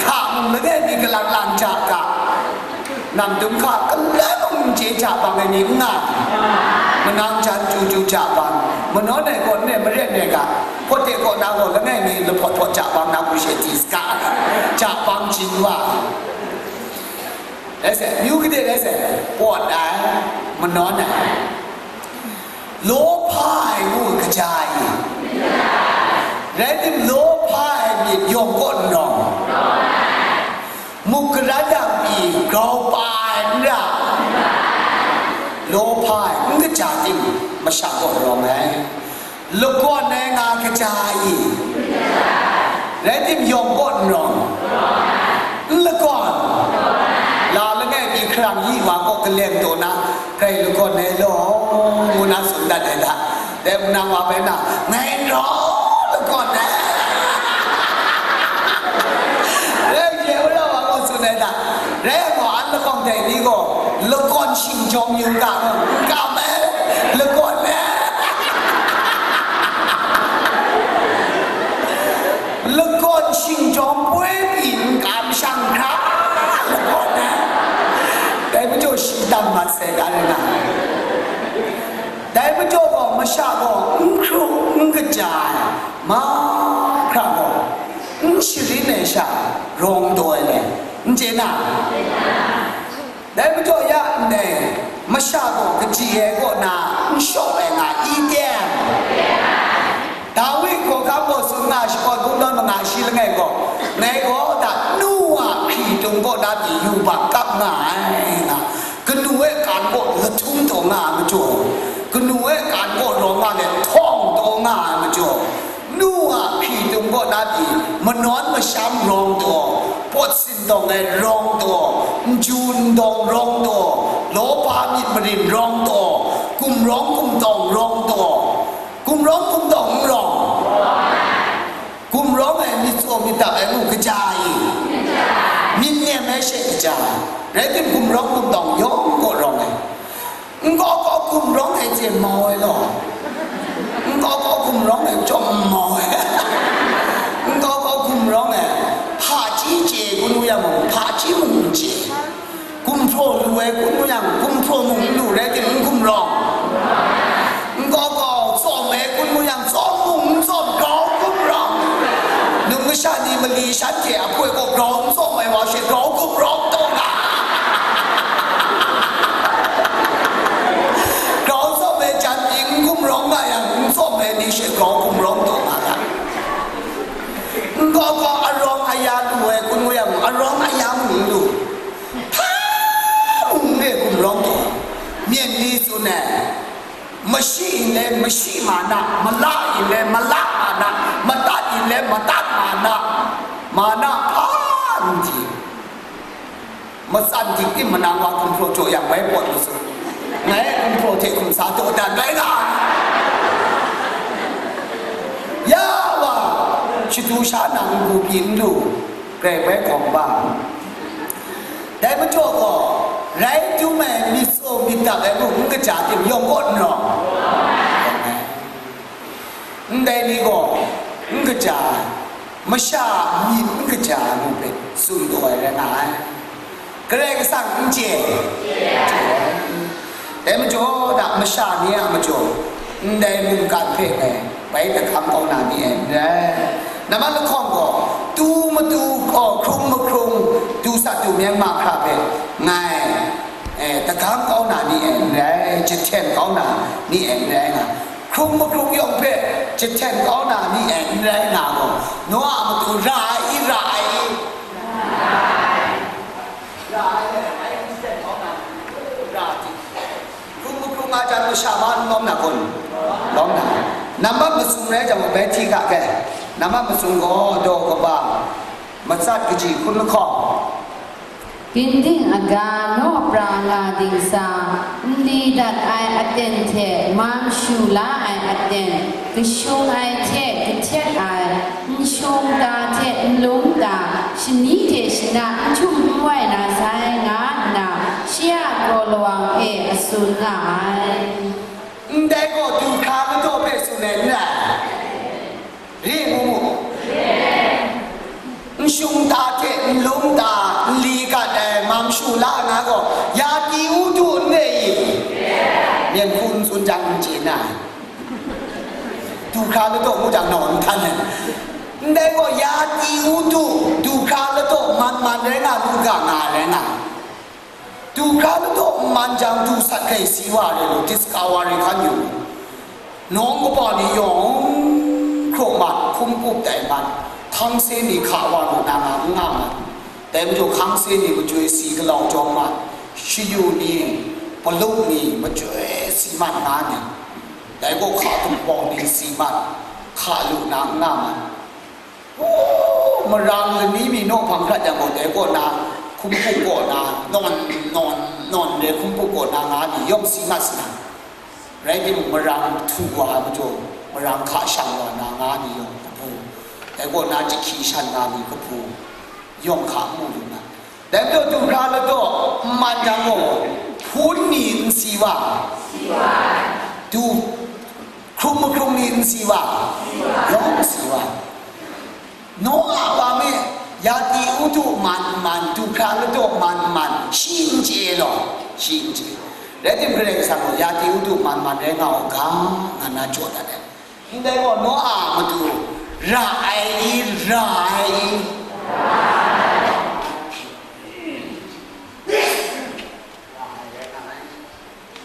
hka mung langai mi kalang lang ja ga. Nang dum hka, kalai mung n chye ja bang ai ni n nga, manang jan chyu chyu ja bang, manawn ai gaw n rai, maren rai ga, hpawt de kaw na gaw langai mi lahpawt hpawt ja bang na hku she di saga, ja bang jin wa. Rai sai, myu gade rai sai, pawt ai, manawn ai. Law hpa ai ngu kaja ai? Rai tim, law hpa ai myit yawng kaw n rawng? Muk karan yang pyi grau pa ai n ra? Law hpa ai n kaja tim, masha kaw rawng ai. Lakawn ai nga kaja ai? Rai tim, yawng kaw n rawng? N lakawn. La langai pyi hkarang yi wa kaw kaleng taw na, grai lakawn ai law, ngu na tsun dat ai hta, dai mung nang wa bai na, ngai n rawng, lakawn ai. Rai, ye wa wa gaw tsun ai hta, rai gaw, an lakawng dai ni gaw, lakawn shingjawng yu ga, n kam ai, lakawn ai. Lakawn shingjawng poi pyi n kam shang hkra, lakawn ai. Dai majaw shi tam mat sai ga rai na. Dai majaw gaw, masha gaw n hkru n kaja ai, mahkra gaw n sharin ai sha rawng taw ai le, n chye na? Dai majaw ya ndai, masha gaw kaji ai kaw na n shawng ai nga i teng? Dawi hkawhkam gaw tsun nga, shakawn kungdawn manga shi langai gaw, ngai gaw da nu a hkritung kaw na pyi yubak kap nga ai nga, kanu e kan gaw lahtum taw nga ai majaw, kanu e kan gaw rawng nga let htawng taw nga ai majaw, nu a hkritung kaw na pyi manawn masham rawng taw, pawt sindawng ai rawng taw, nju ndawng rawng taw, lawpa myit marin rawng taw, gumrawng gumtawng rawng taw, gumrawng gumtawng n rawng? Gumrawng ai, myit tsaw myit dap ai ngu kaja i? Myit nem ai she kaja? Rai tim, gumrawng gumtawng yawng gaw rawng ai. N gaw gaw gumrawng ai hte mau ai law, n gaw gaw gumrawng ai chyawm n mau ai. N gaw gaw gumrawng ai, hpaji chye hkun ngu yang mung, hpaji mung n chye. Gumhpraw lu ai hkun ngu yang, gumhpraw mung n lu rai tim, n gumrawng? N gaw gaw tsawm ai hkun ngu yang, tsawm mung n tsawm, grau gumrawng? Num masha ni mali shanhte a hpoi gaw grau n tsawm ai wa she, grau gumrawng taw nga. Grau tsawm ai jan pyi n gumrawng nga yang, n tsawm ai ni she grau gumrawng taw nga ga. N gaw gaw arawng aya lu ai hkun ngu yang, arawng aya mung n lu. Hpa Mashi yin le mashi ma na, mala yin le mala ma na, madat yin le madat ma na, ma na hpa n hti. Matsan dik tim manang wa gumhpraw jaw yang bai pawt masum. Ngai gumhpraw hte hkum sa taw dan rai nga ai. Ya wa, shadu sha nang n-gu pyi n lu, grai bai hkawm ba. Dai majaw gaw, rai tum ai myit tsaw myit dap ai mung n kaja tim yawng kaw n rawng. Ndai ni gaw n kaja ai, masha myit n kaja ai mung hpe tsun taw ai rai nga ai. Karai Kasang n chye, chye ai. Dai majaw hta masha ni a majaw, ndai mungkan hpe e bai dahkam kau na ni e n rai. Nambat lahkawng gaw, tu matu, aw, hkrung mahkrung, du sat du myen mahkra hpe ngai, e, dahkam kau na ni e n rai, jahten kau na ni e n rai nga. Hkrung mahkrung yawng hpe jahten kau na ni e n rai nga gaw, Noa a matu ra ai i, ra ai i? Ra ai, ra ai, jahten kau na ni, ra ai. Hkrung mahkrung nga jang masha ma n lawm na kun? Lawm na. Nambat masum rai jang, bai hti ga kai. Nambat masum gaw daw kaba, matsat kaji hkun lahkawng. Ginding aga naw pra nga dingsa, nli dat ai aten hte mam shu la ai aten, kashung ai hte kahtet ai, nshung ta hte nlum ta, shani hte shana n htum n wai na sai, nga nna shi a kraw lawang e a tsun nga ai. Ndai gaw du hkra ladaw hpe tsun ai n rai. Ri ngu mu. Nshung ta hte nlum ta, nli gat ai, mam shu la nga gaw, ya ti u du n re i? Myen hku n tsun jang n chye na ai. Du hkra ladaw ngu jang naw n htan ai. Ndai gaw ya ti u du, du hkra ladaw man man rai nga lu ga nga ai rai nga ai. Du hkra ladaw n man jang, du sat hkai si wa re lu, Discovery hkan yu. Nawng kaba ni yawng hkraw mat, hkum pup tai mat, hkangse ni hka wa lu na nga n nga mat. Dai majaw hkangse ni machyoi si galau jawm mat, shayu ni, paluk ni machyoi si mat nga ni, dai gaw hka tumpawng ni si mat, hka lu na n nga mat. Oh, marang lani mi naw hpang hkrat yang gaw, dai kaw na, hkum hkuk kaw na, nawn, nawn, nawn re hkum hkuk kaw na nga ni yawng si mat sa na. Rai timung, marang htu wa ai majaw, marang hka shang wa na nga ni yawng kahpu. Dai kaw na, jahki shan nga ni kahpu. Yawng hka n mu lu na. Dai majaw, du hkra ladaw n man jang gaw, hpun ni n si wa? Du hkrung mahkrung ni n si wa? Yawng si wa. Noa wa me, ya ti u du man n man, du hkra ladaw man n man, shi n chye law, shi n chye. Rai timung, Karai Kasang gaw ya ti u du man n man rai nga u ga, nga na jaw dat ai. Ndai gaw Noa a matu ra ai i, ra ai i?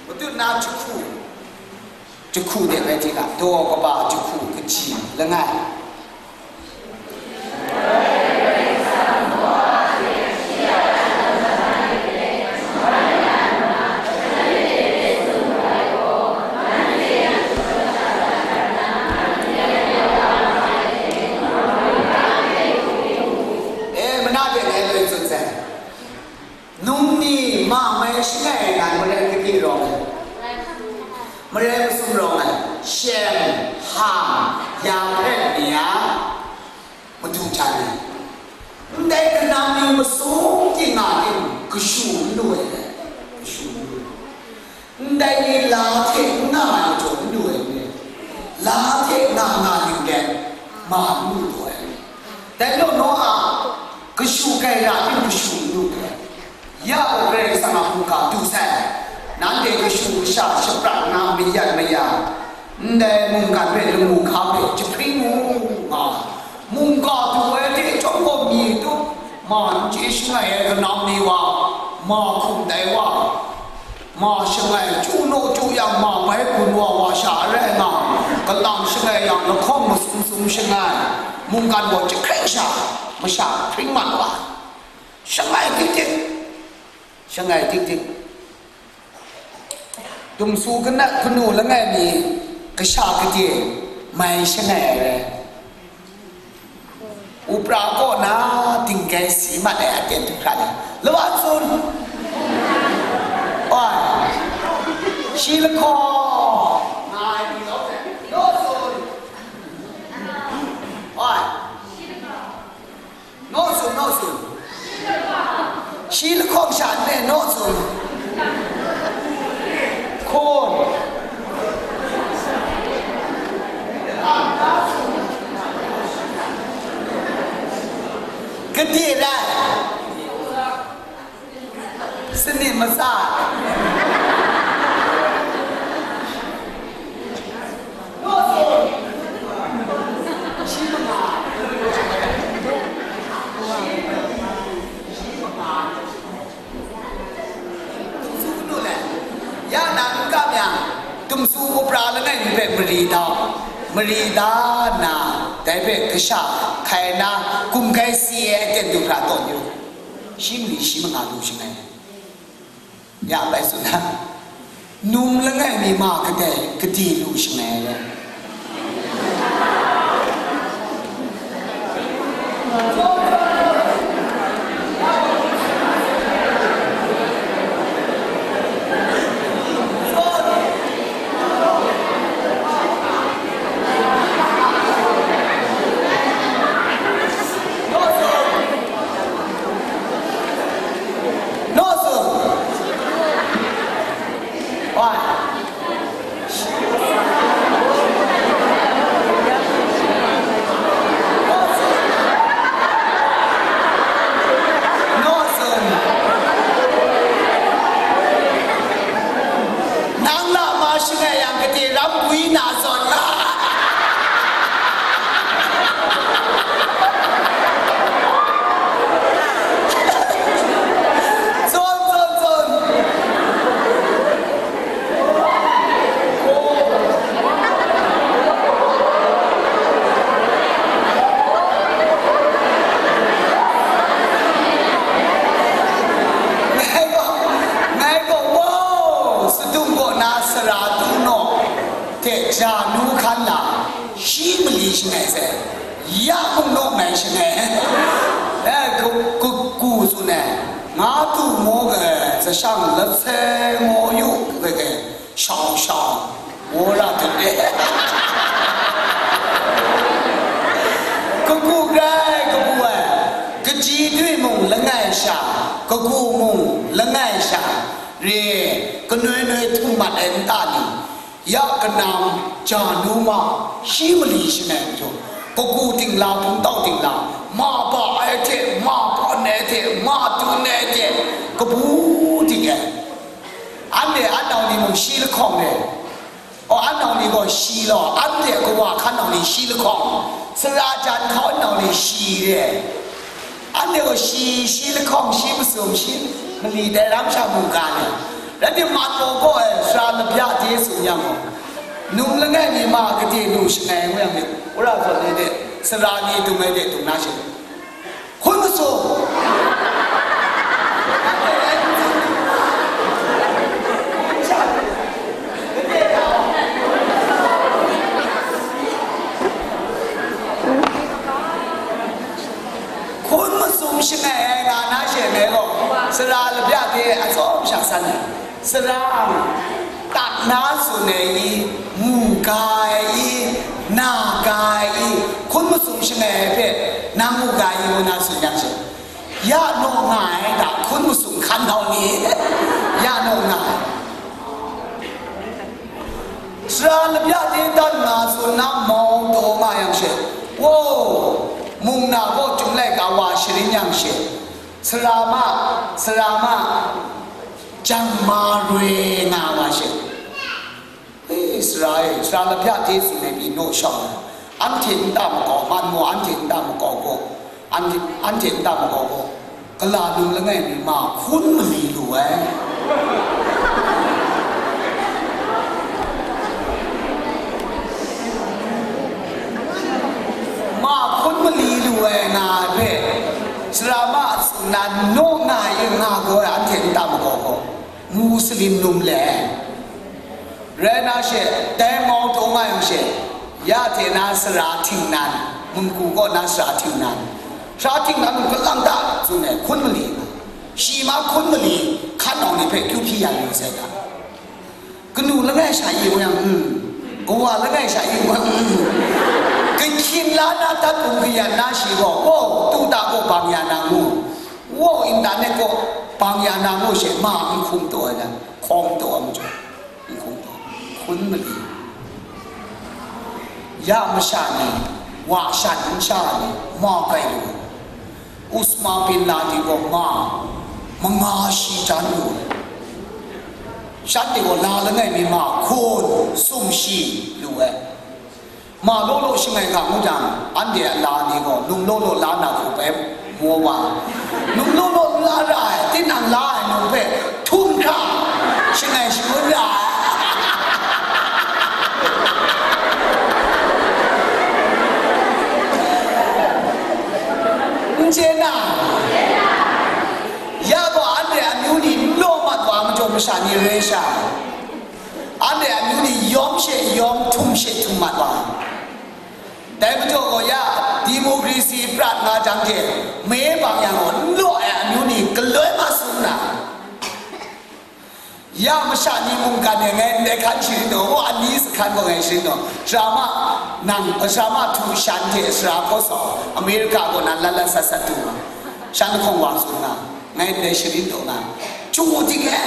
Matut na jahku, jahku de rai ti ga, daw kaba jahku kaji langai. E, mana de ngai loi tsun sai. Num ni ma mai shangai ai nan marai gade rawng ai? Marai masum rawng ai? Shem, Ham, Yahpet ni a madu hta ni. Ndai kanam ni masum ting nga ting kashu n lu ai, kashu n lu ai. Ndai ni la hte n nga ai majaw n lu ai ni, la hte nga nga lu let, ma n lu taw ai ni. Dai majaw Noa, kashu gaira ting kashu n lu ai. Ya gaw Karai Kasang a hkungga du sai. Nanhte kashu kasha shaprat nna mayat maya, ndai mungkan hpe lamu hka hpe jahpring u, nga ai. Mungga du ai hte chyawm gaw myi tup, ma n chye shangai ai kanam ni wa, ma hkum tai wa, ma shangai chyu naw chyu yang, ma bai gun wa wa sha rai nga, kalang shangai yang lahkawng masum sum shangai, mungkan gaw jahkring sha, masha hpring mat wa ai. Shangai dik dik, shangai dik dik. Dumsu kana kanu langai mi kasha kade mai shangai ai rai. Upra kaw na dinggai si mat ai aten du hkra ni, lawan tsun. Oi, shi lahkawng nga ai ni law, naw tsun. Oi, naw tsun, naw tsun. Shi lahkawng sha nme naw tsun. Hkawn. Gade rai. Sanit matsa. Ya na n kam yang, dumsu upra langai mi hpe mari dau, mari da nna, dai hpe kasha hkai na, gumgai si ai aten du hkra tawn yu. Shi mali shi manga lu shangai. Ya bai tsun na, num langai mi ma kadai kadi lu shangai ai. Naw tsun. Wai. Naw tsun. Nang la ma shangai yang, gade ram gwi na zawn la. Zawn, zawn, zawn. Ngai gaw, ngai gaw, wow, sadum kaw na sara du naw hte ja nu hkan la, shi mali shangai sai, ya mung naw ngai shangai. Eh, ka, ka, ku tsun ai, nga tu mu ga, za shang lat sai ngaw yu ga, ga, shau shau, wora tut e. Kagu grai kabu ai, kaji dwi mung langai sha, kagu mung langai sha, re, kanoi noi htum mat ai nta ni, ya kanam, ja nu ma, shi mali shangai majaw, kagu dingla, hpungtau dingla, ma ba ai hte, ma ban ai hte, ma dun ai hte, kabu ding ai. Anhte anau ni mung shi lahkawng re. O, anau ni gaw shi law, anhte kawa hkan nau ni shi lahkawng, sara jan hkau nau ni shi re. Anhte gaw shi, shi lahkawng, shi masum, shi mali dai ram sha mu ga ni. Rai timung, man gaw gaw ai, sara labya de tsun yang gaw, num langai mi ma gade lu shangai ngu yang myit, wora zawn ni de, sara ni dung ai de dung na she. Hkun masum. Hkun masum shangai ai nga na she ngai gaw, sara labya de atsawm sha san ai. Sara, tat na tsun ai i, mu ga ai i, na ga ai i, hkun masum shangai ai hpe, nang mu ga ai i, ngu na tsun yang she, ya naw nga ai hta, hkun masum hkan hkau ni, ya naw nga ai. Sara labya de dan nga tsun na mau taw nga yang she, wow, mung na gaw Chyum laika wa sharin yang she, sara ma, sara ma, jang ma roi nga wa she. E, sara e, sara labya de tsun ai pyi naw shawng ai. Anhte nta makau, man maw, anhte nta makau gaw, anhte, anhte nta makau gaw, kala num langai mi ma hkun mali lu ai. Ma hkun mali lu ai nga ai hpe, sara ma a tsun na naw nga ai nga gaw ai, anhte nta makau gaw, Musalim num le. Rai na she, dai mau taw nga yang she, ya hte na sara htingnan, mungku kaw na sara htingnan, sara htingnan mung kalang ta tsun ai, hkun mali nga. Shi ma hkun mali, hkan nau ni hpe kyu hpyi ya yu sai ta? Kanu langai sha i wa yang, mm. Kawa langai sha i wa yang, mm. Kahkyin la na tat hpung kayat na shi gaw, wow, tu ta gaw bang ya na ngu, wow, internet gaw bang ya na ngu she, ma n hkum taw ai lam, hkawng taw ai majaw, n hkum taw, hkun mali. Ya masha ni, wa shan nsha ni, ma kai lu. Usama bin Laden gaw ma manga shi jan lu ai. Shanhte gaw la langai mi ma hkun sumshi lu ai. Ma law law shangai ga ngu jang, anhte a la ni gaw num law law la na hku bai maw wa. Num law law la ra ai, tinang la ai num hpe htum hkra shangai shangun ra ai. N chye na, ya gaw anhte amyu ni n law mat wa ai majaw masha ni rai sha, anhte amyu ni yawm she yawm, htum she htum mat wa. Dai majaw gaw ya, democracy prat nga jang hte, me bang yang gaw n law ai amyu ni galoi ma sung na. Ya masha ni mungkan e ngai ndai hkan sharin taw, wa ani sa hkan gaw ngai sharin taw, sara ma nang, sara ma htu shan hte sara hkaw sa, America gaw nan lat lat sat sat du nga, shan lahkawng wa tsun nga, ngai ndai sharin taw nga, chyu ting e,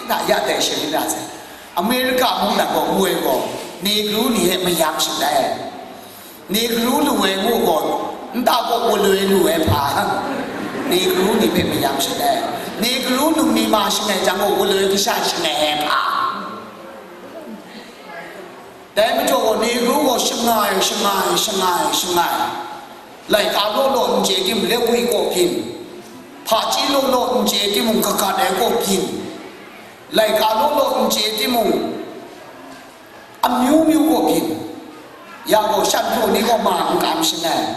na ya dai sharin ra sai. America mungdan gaw woi gaw, Negro ni e mayam shalai. Negro lu ai ngu gaw, nta gaw waloi lu ai hpa, Negro ni hpe mayam shalai, Negro num ni ma shangai jang gaw, waloi kasha shangai ai hpa. Dai majaw gaw, Negro gaw shangai, shangai, shangai, shangai. Laika law law n chye tim, Lewi kaw byin. Hpaji law law n chye timung, kagat ai kaw byin. Laika law law n chye timung, amyu myu gaw byin. Ya gaw, shanhpaw ni gaw ma n kam shangai,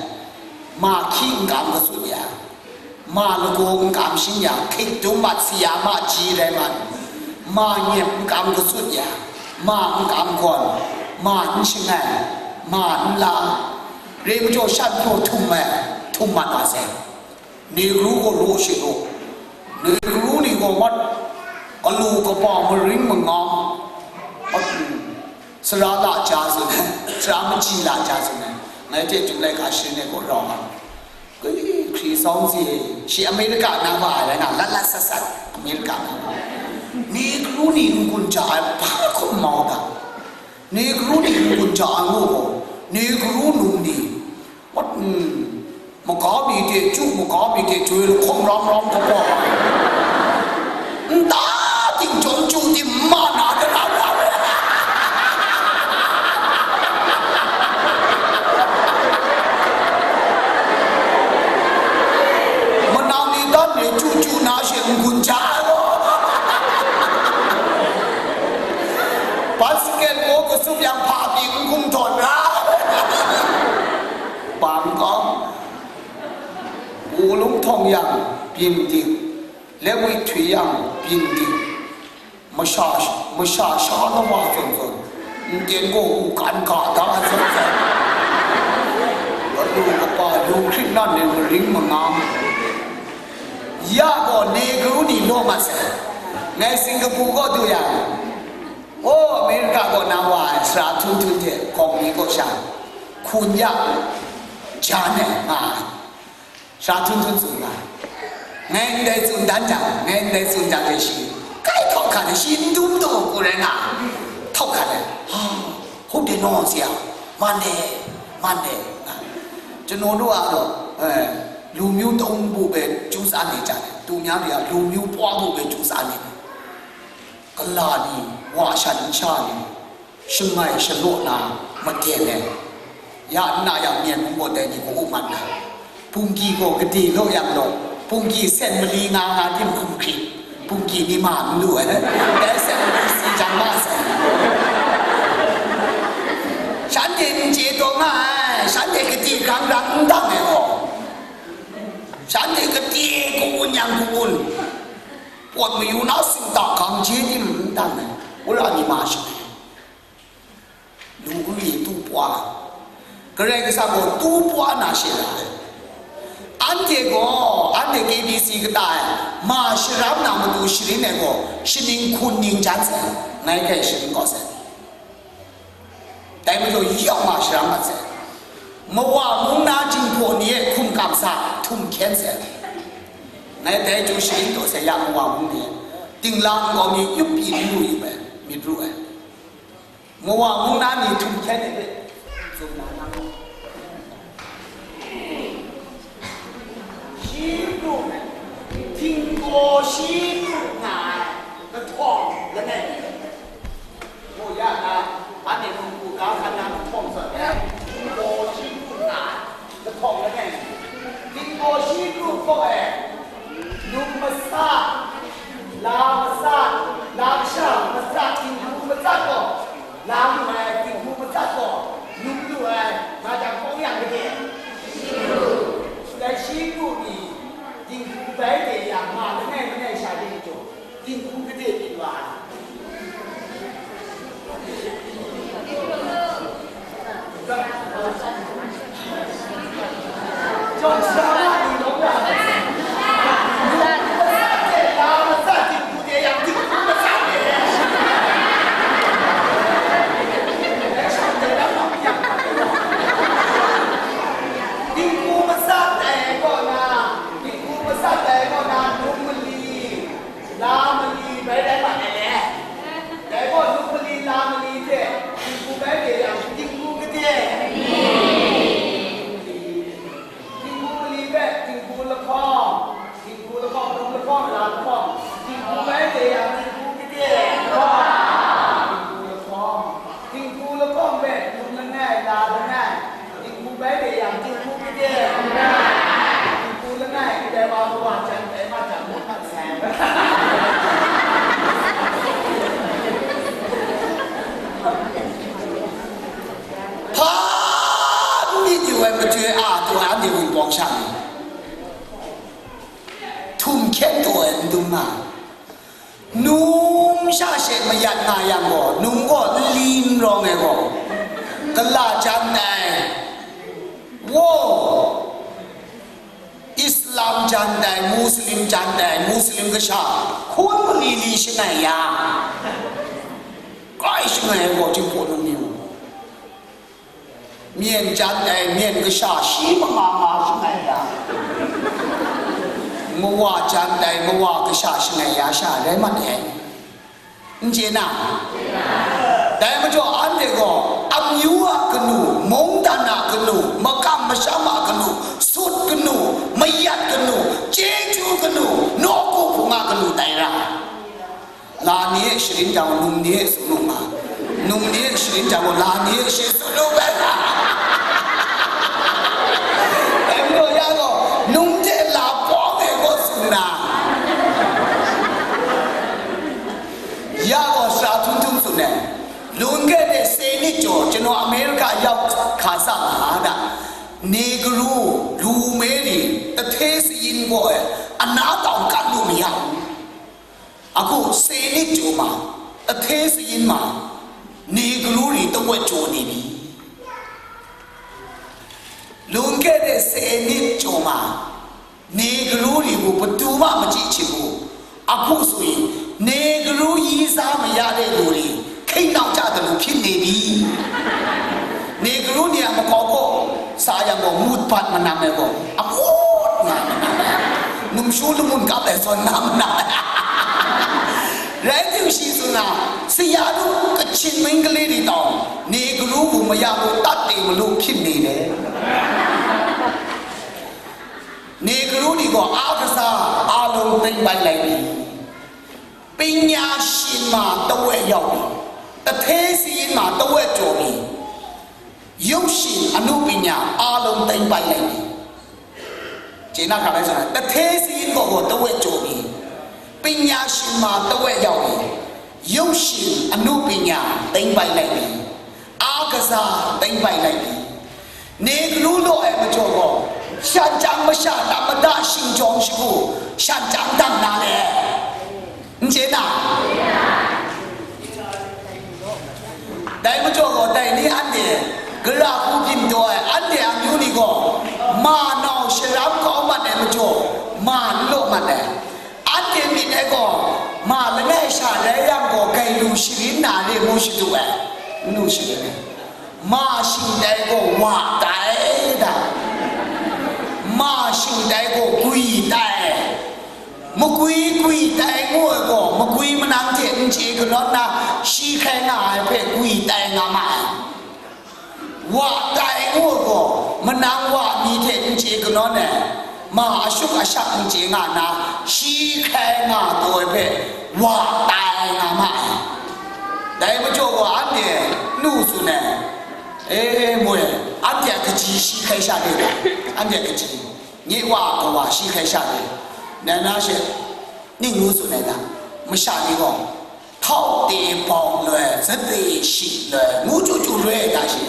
ma hkyi n kam katsut ya, ma lagaw n kam shing ya, hkrit dum mat si ya, ma ji rai mat, ma nyep n kam katsut ya, ma n kam gawn, ma n shangai, ma n la, re majaw shanhpaw htum ai, htum mat wa sai. Negro gaw raw she raw. Negro ni gaw mat, galu kaba, maring mangam, mat, sara la ja tsun ai, sara machyi la ja tsun ai. Ngai hte July ka sharin ai gaw rau nga. Kai, hkri sawng si, shi America na wa ai rai na, lat lat sat sat, America na wa ai. Negro ni n-gun ja ai, hpa hkum mau ta? Negro ni n-gun ja ai ngu gaw, Negro num ni, wat, mm, maga mi hte chyu, maga mi hte joi lahkawng ram ram kaba, nta ting chyawm chyu tim ma na da na ra. Manang ni dan ni chyu chyu na she n-gun ja ai gaw, basketball katsup yang hpa pyi n-gun tawn ra. Bang gaw, wu lung htawng yang byin dik, Lewi htwi yang byin dik, masha, masha sha lawa zawn zawn, n-ten gaw wu kan ga da zawn zawn, galu kaba, lu hkrit nan ni maring mangam. Ya gaw, Negro ni law mat sai. Ngai Singapore kaw du yang, o, America kaw na wa ai sara htung htung hte gawng ni kaw sha, hkun ya, jan ai nga ai. Sara htung htung tsun nga ai. Ngai ndai tsun dan jang, ngai ndai tsun jang de shi, kai htawk hkan ai, shi n dum taw ku rai nga, htawk hkan ai, ha, hkuk de naw si a, man de, man de, nga. Chanaw daw a gaw, eh, lu myu tawng bu bai chyu tsa ni jang, tu nya ri a, lu myu pwa bu bai chyu tsa ni. Kala ni, wa shan nsha ni, shangai shalaw na maden ai. Ya nna yang myen mung gaw dai ni hku u mat ai. Pungki gaw gade law yang law, pungki sen mali nga nga tim hkum hkrit, pungki ni ma n lu ai. Dai sen mali si jang ma sai. Shanhte n chye taw nga ai, shanhte gade grang grang n dang ai gaw, shanhte gade ka-un yang ka-un. Pawt mayu na singta gang je tim n dang ai, wora ni ma shang ai. wa, Karai Kasang gaw tu pwa na she ra ai. Anhte gaw, anhte K B C kata e, ma sharam na matu sharin ai gaw, shaning hkun ning jan sai, ngai hkrai sharin kau sai. Dai majaw yawng ma sharam mat sai. Mawa mung na jinghpaw ni e hkum kam sa, htum hkyen sai. Ngai dai chyu sharin taw sai ya, mawa mung ni e. Tinglang gaw mi yup pyi n lu yup ai, myit ru ai. Mawa mung na ni htum hkyen ai hpe tsun na nga. Shi pru, htinggaw shi pru nga ai kahtawng langai mi. Mu ya na, anhte mungku ga hkan na kahtawng zawn ai, htinggaw shi pru nga ai kahtawng langai mi. Htinggaw shi pru hpaw e, num matsat, la matsat, la kasha matsat, dinghku matsat gaw, la lu ai dinghku matsat gaw, num lu ai, nga jang hkawng yang gade. Dai shi pru ni, dinghku bai de yang, ma langai langai sha de jaw, dinghku gade byin wa ai. Dinghku matsat ai kaw na, dinghku matsat ai kaw na, num mali, la mali bai rai mat ai le. Dai gaw num mali, la mali hte dinghku bai de yang, dinghku gade. Dinghku mali hpe dinghku lahkawng, dinghku lahkawng, num lahkawng, la lahkawng, dinghku bai de yang, dinghku gade. Dinghku lahkawng, dinghku lahkawng hpe num langai, la langai, dinghku bai de yang, dinghku gade. Dinghku langai, kadai wa kawa jan tai ma jang, ngut mat sai. Hpa myit yu ai machyu a, taw ai anhte Wunpawng sha ni, htum hkyen taw ai n dum nga. Num sha she mayat nga yang gaw, num gaw nli n rawng ai gaw, gala jan ai, wow, Islam jan ai, Muslim jan ai, Muslim kasha hkun mali li shangai ya, grai shangai ai gaw, Jinghpaw num ni u. Myen jan ai, myen kasha shi manga nga shangai ya, mawa jan ai, mawa kasha shangai ya sha rai mat ai, n chye na? Dai majaw, anhte gaw amyu a kanu, mungdan a kanu, makam masham a kanu, sut kanu, mayat kanu, chyeju kanu, nawku hpung a kanu tai ra. La ni e sharin jang, num ni e tsun lu nga. Num ni e sharin jang, la ni e she tsun lu bai. Dai majaw ya gaw, num hte la pawng e gaw tsun na. Ya gaw sara htum htum tsun ai. လွန်ခဲ့တဲ့ ဆယ်နှစ်ကျော် ကျွန်တော် အမေရိက ရောက်ခါစလာတာ နေကရိုး လူမည်းတွေ သူဌေးစာရင်းကို အနားတောင်ကပ်လို့မရဘူး။ အခု ဆယ်နှစ်ကျော်မှာ သူဌေးစာရင်းမှာ နေကရိုးတွေ တဝက်ကျော်နေပြီ။ လွန်ခဲ့တဲ့ ဆယ်နှစ်ကျော်မှာ နေကရိုးတွေကို ဘယ်သူမှ မကြည့်ချင်ဘူး။ အခုဆိုရင် နေကရိုးရင်းစားမရတဲ့လူတွေ ခိမ်းနောက်ကျသလို ဖြစ်နေပြီ။ နေကရိုးနေရာ မကောင်းဖို့ စားရန်ကို မူတ်ပတ်မနာမယ်ကို အမူတ်နာမနာမယ်။ နုံရှူလူမုန်ကပ်ပဲဆို နာမနာမယ်။ ရိုင်းသူရှိဆိုတာ ဆရာတို့ ကချင်မိန်းကလေးတွေတောင် နေကရိုးကို မရလို့ တတ်တယ်မလို့ ဖြစ်နေတယ်။ နေကရိုးတွေကို အားကစားအားလုံး သိမ်းပိုက်လိုက်ပြီ။ ပညာရှင်မှာ တဝက်ရောက်ပြီ။ သူဌေးစာရင်းမှာ တဝက်ကျော်ပြီ။ ရုပ်ရှင်အနုပညာ အားလုံး သိမ်းပိုက်လိုက်ပြီ။ ကျေနပ်ခါပဲဆိုတာ သူဌေးစာရင်းကို တဝက်ကျော်ပြီ။ ပညာရှင်မှာ တဝက်ရောက်ပြီ။ ရုပ်ရှင်အနုပညာ သိမ်းပိုက်လိုက်ပြီ။ အားကစား သိမ်းပိုက်လိုက်ပြီ။ နေကရိုးလို့ အဲမကျော်တော့ ရှန်ကျန်းမရှန် သမ္မတ ရှင်ကျောင်းရှိကို ရှန်ကျန်းတမ်းနားလဲ။ မကျေနပ်။ ဒိုင်မကျော်တော့ တိုင်နေအပ်တယ်။ က sha lai yang gaw, gailu sharin na re ngu shadu ai, n lu sharin ai. Ma shingtai gaw wa tai da, ma shingtai gaw gwi tai. Magwi gwi tai ngu ai gaw, magwi manang hte n chye kanawn na, shi hkrai nga ai hpe gwi tai nga ma ai. Wa tai ngu ai gaw, manang wa mi hte n chye kanawn ai, ma ashuk ashak n chye nga na, shi hkrai nga taw ai hpe, wa tai nga ma ai. Dai majaw gaw, anhte nu tsun ai, e, moi, anhte a kaji shi hkrai sha re ai, anhte a kaji, nye wa a kawa shi hkrai sha re ai, nai na she, ning ngu tsun ai ta, masha ni gaw, htau te bau loi, zate shik loi, ngu chyu chyu loi da shi.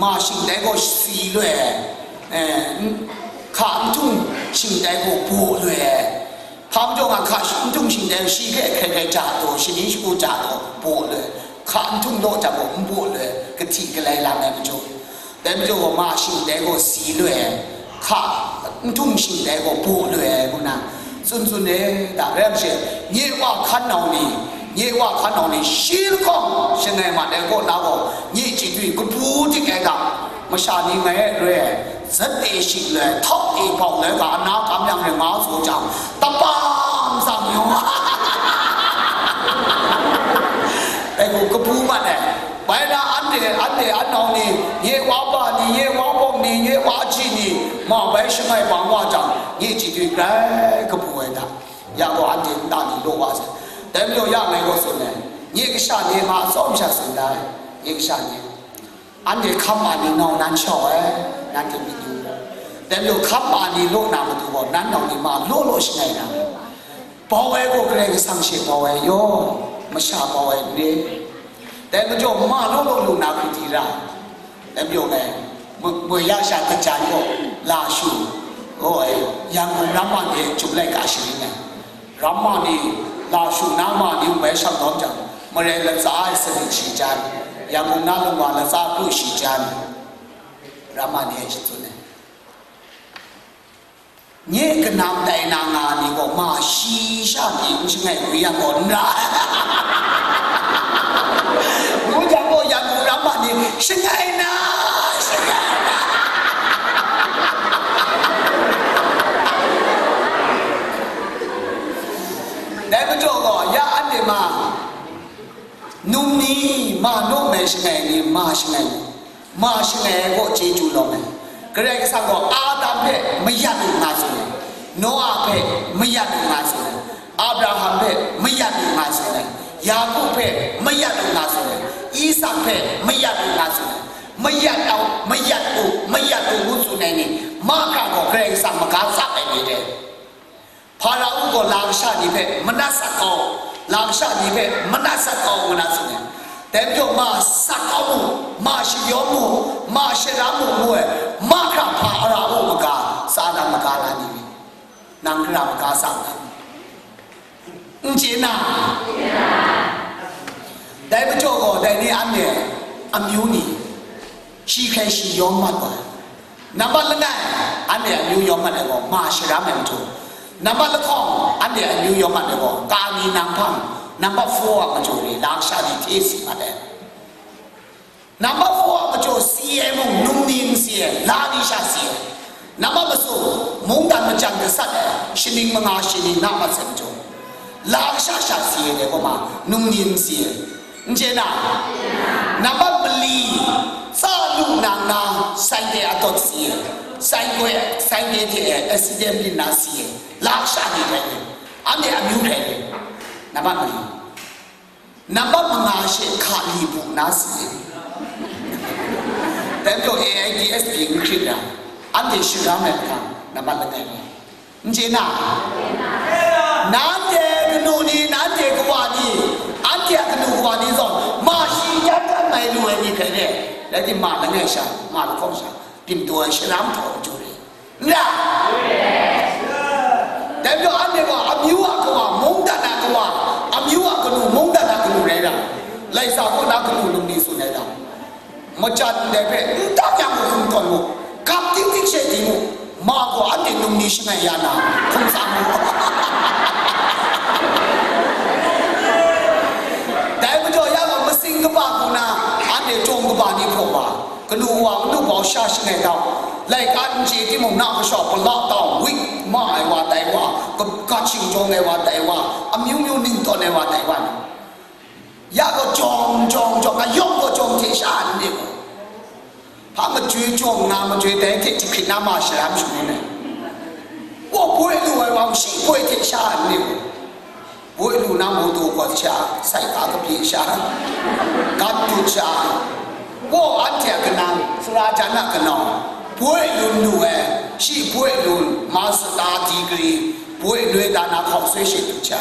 Ma shingtai gaw si loi, eh, n-, hka n htung shingtai gaw baw loi. Hpa majaw nga hka n htung shingtai shi hpe hkrai hkrai ja taw, shaning shagu ja taw, baw loi. Hka n htung law jang gaw n baw loi, kahti kalai lam ai majaw. Dai majaw gaw, ma shingtai gaw si loi, hka n htung shingtai gaw baw loi, ngu na tsun tsun ai da, rai nme she, nye wa hkan nau ni, nye wa hkan nau ni, shi lahkawng shangai mat ai kaw na gaw, nye chyeju kabu dik ai ga, masha ni ngai e re ai, zate shik loi, htau e bau loi ga, ana kam yang rai nga tsaw jang, tapam tsang yawng, ai gaw kabu mat ai. Bai na, anhte, anhte anau ni, nye wa pa ni, nye wa bawng ni, nye wa ji ni, ma bai shangai bang wa jang, nye chyeju grai kabu ai da. Ya gaw anhte nta ni law wa sai. Dai majaw ya ngai gaw tsun ai, nye kasha ni ma tsawm sha tsun da ai, nye kasha ni. Anhte hkam ma ni nau nan shau ai, nanhte myit ni. Dai majaw hkam ma ni law na matu gaw, nan nau ni ma law law shangai na. Bau ai gaw Karai Kasang she bau ai yaw, masha bau ai n re. Dai majaw ma law law lu na hkri di ra. Dai majaw ngai, ma-, moi ya sha kajan gaw, lashu, gaw ai, Yangon ramma ni e chyum laika sharin ai. Ramma ni, lashu na ma ni bai shang dawm jang, marai latsa ai sanit shi jan, Yangon na lungwa latsa kru shi jan, ramma ni e shi tsun ai. Nye kanam tai na nga ni gaw, ma shi sha pyi n shangai gwi yang gaw, n ra ai. Ngu jang gaw, Yangon ramma ni, shangai na, shangai na. Dai majaw gaw, ya anhte ma, num ni, ma naw mai shangai ni, ma shangai ni. Ma shangai ai gaw chyeju lawm ai. Karai Kasang gaw Adam hpe mayat u nga tsun ai, Noa hpe mayat u nga tsun ai, Abraham hpe mayat u nga tsun ai, Yaku hpe mayat u nga tsun ai, Isak hpe mayat u nga tsun ai, mayat au, mayat u, mayat u ngu tsun ai ni mahkra gaw Karai Kasang maga tsap ai ni re. Hpara-u gaw la kasha ni hpe manat sat kau, la kasha ni hpe manat sat kau ngu na tsun ai. Dai majaw ma sat kau mu, ma shayawm mu, ma sharam mu ngu ai, mahkra hpa ara u maga, Satan maga la ni ri? Nang hkra maga sa nga, n chye na? Dai majaw gaw, dai ni anhte amyu ni, shi hkrai shi yawm mat wa ai. Nambat langai, anhte amyu yawm mat ai gaw, ma sharam ai majaw. Nambat lahkawng, anhte amyu yawm mat ai gaw, ka ni nang hpang, nambat four a majaw ni, lam sha ni hte si mat ai. Nambat four a majaw si ai mung, num ni n si ai, la ni sha si ai. Nambat masum, mungdan majan gasat ai, shaning manga shaning na mat sai majaw, la kasha sha si ai dai gaw ma, num ni n si ai. N chye na? Nambat mali, tsa lu nang na, sai de a dawt si ai, sai goi, sai de hte accident byin na si ai, la kasha ni rai ni, anhte amyu hkrai ni? Nambat mali. Nambat manga she hka li bu na si ai. Dai majaw A I D S byin hkrit na, anhte shingkang ai hkang, nambat langai ni. N chye na? Nanhte kanu ni, nanhte kawa ni, anhte a kanu kawa ni zawn, ma shi yan dan mai lu ai ni hkrai re, rai timung, ma langai sha, ma lahkawng sha, byin taw ai sharam htaw ai majaw re. N ra? Dai majaw anhte gaw amyu a kawa, mungdan a kawa, amyu a kanu, mungdan a kanu rai ra, Laisa kaw na kanu num ni tsun ai ta? Majan ndai hpe n tam yang gaw hkum tawn mu, gap ting ting she ting mu, ma gaw anhte num ni shangai ya na, hkum tsang mu. Kanu wa, kanu bau sha shangai dau, laika n chye timung, na kasha pala tau, wik ma ai wa tai wa, ka-, kaching jawng ai wa tai wa, amyu myu ning tawn ai wa tai wa ni. Ya gaw jawng, jawng, jawng, ayawng gaw jawng hte sha n re gaw. Hpa majoi jawng nga majoi dai hte jahkrit na ma sharam shangun ai. Gaw boi lu ai wa, shi boi hte sha n re gaw. Boi lu na mawtaw kawt sha, sai ka kabye sha, gat dut sha, gaw anhte a kanang, sara jan a kanau, boi lun lu ai, shi boi lun, master degree, boi noi da na hkau soi she dut sha.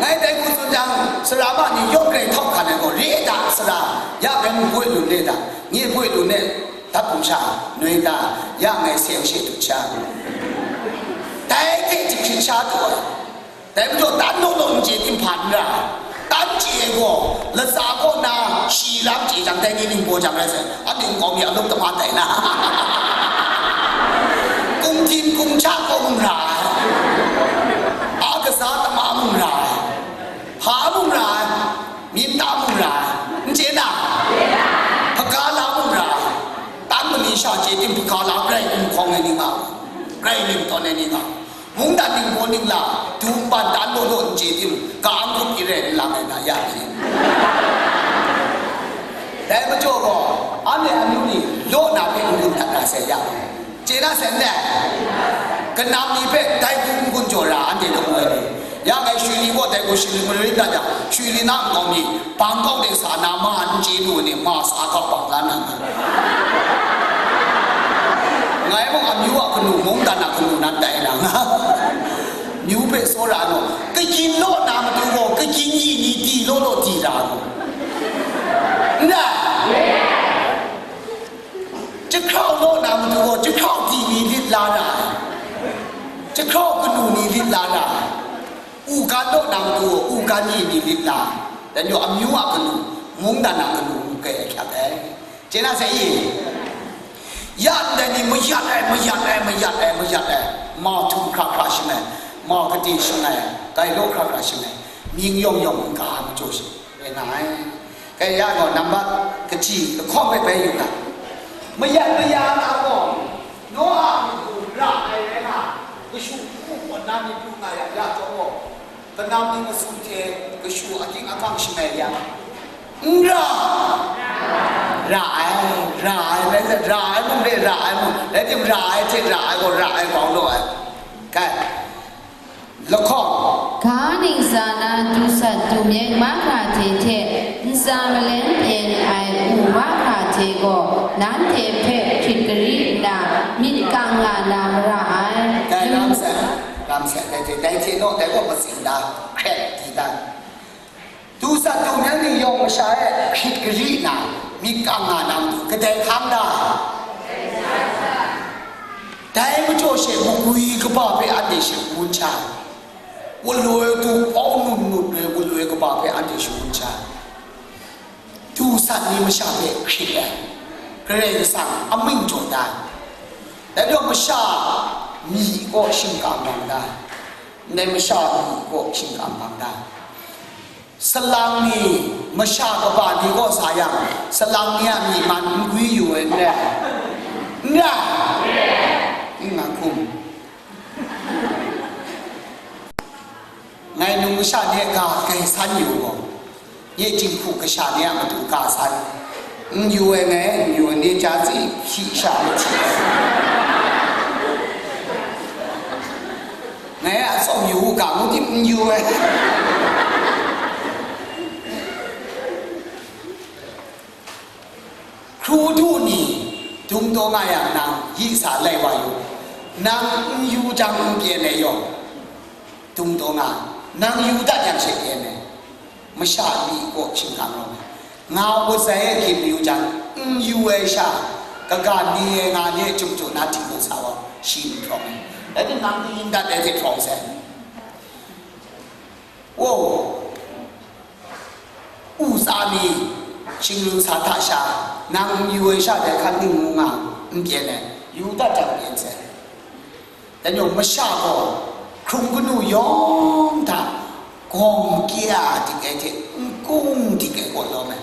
Ngai dai hku tsun jang, sara ma ni yawng grai htawk hkan ai gaw, re da sara, ya bai mu boi lun re da, nye boi lun e, dat hkum sha, noi da, ya ngai seng she dut sha. Dai hte jahkrit sha taw ai. Dai majaw, tan law law n chye tim hpa n ra ai. Tan chye ai gaw, latsa kaw na shi lam chye jang, dai ni ningbaw jang rai sai, a ning kaw mi a lup tama tai na. Kung htin kung hta kaw mung ra ai. A kaza tama mung ra ai. Hpa mung ra ai. Myit ta mung ra ai, n chye na? Hpaga la mung ra ai. Tang mali sha chye tim hpaga la grai gumhkawng ai ni nga, grai ning tawn ai ni nga, mungdan ningbaw ningla, dum ban dan law law n chye tim, ka-ang hkup pyi rai n lang ai na ya ni? Dai majaw gaw, anhte amyu ni law na hpe n-gun dat na sai ya. Chye na sai n re? Kanam ni hpe dai hku n-gun jaw ra, anhte lamu ai ni. Ya ngai Shwili gaw dai hku shingling marin dat yang, Shwili na nkau mi, Bangkok de sa na ma n chye lu ni, ma sa kau bang la na nga. Ngai mung amyu a kanu, mungdan a kanu nan tai na nga. Myu hpe tsawra ai gaw, kayin law na matu gaw, kayin yi ni di law law di ra ai gaw. N rai? Jahkrau law na matu gaw, jahkrau di ni lit la na ai, jahkrau kanu ni lit la na ai, u gan law na matu gaw, u gan yi ni lit la ai. Dan yaw amyu a kanu, mungdan a kanu, u kai ai hkyat ai. Chye na sai i? Ya ndai ni mayat ai, mayat ai, mayat ai, mayat ai, ma htum hkra hkra shangai, ma kade shangai, gai law hkra hkra shangai, mying yawng yawng n ga ai majaw shi rai nga ai. Kaya gaw, nambat kaji lahkawng hpe bai yu ga. Mayat maya na gaw, Noa a matu ra ai rai nga, kashu hku kawn na myit pru nga ya, ya chyawm gaw, kanam ni masum hte kashu agying ahkang shangai ya. N ra, ra ai, ra ai, rai, ra ai mung re, ra ai mung, rai tim, ra ai hte ra ai gaw, ra ai grau law ai. Kai. Lahkawng. Ga ning tsa na du sat du myeng mahkra hte hte, ntsa malen pyen ai u mahkra hte gaw, nanhte hpe hkrit gari nna, myit kang nga na mara ai. Dai lam sai, lam sai, dai hte, dai hte naw, dai gaw matsing da, hkret di da. Du sat du myeng ni yawng masha e hkrit gari nna, myit kang nga na matu, kadai hkang da? Dai majaw she magwi kaba hpe anhte shangun sha ai, waloi du pau nut nut ai waloi kaba hpe anhte shangun sha ai. Du sat ni masha hpe hkrit ai, Karai Kasang amying jaw da ai. Dai majaw masha myi kaw shingkang bang da ai, ndai masha myi kaw shingkang bang da ai. Salang ni masha kaba ni kaw sa yang, salang ni a myi man n gwi yu ai n rai? N rai? N nga hkum. Ngai num kasha ni a ga kai san yu gaw, nye jinghku kasha ni a matu ga san. N yu ai ngai, n yu ai, ni ja tsi hpyi sha mahti ai. Ngai a tsawm yu u ga ngu tim n yu ai. Hkru du ni dung taw nga yang nang yi sa lai wa yu, nang n yu jang n pyen ai yawng, dung taw nga, nang yu dat yang she pyen ai. Masha myi kaw shingkang rawng ai. Nga u sai e hkying mayu jang, n yu ai sha, kaga ni e nga ni e chum chum na hti mat sa wa, shi n hprawng ai. Rai timung, n yin dat ai hte hprawng sai. Wow! U tsa mi, shinglu sa hta sha, nang n yu ai sha dai hkan ning ngu nga, n pyen ai, yu dat jang pyen sai. Dai majaw masha gaw hkrung kanu yawng hta gawng kya dik ai hte n kung dik ai kaw lawm ai.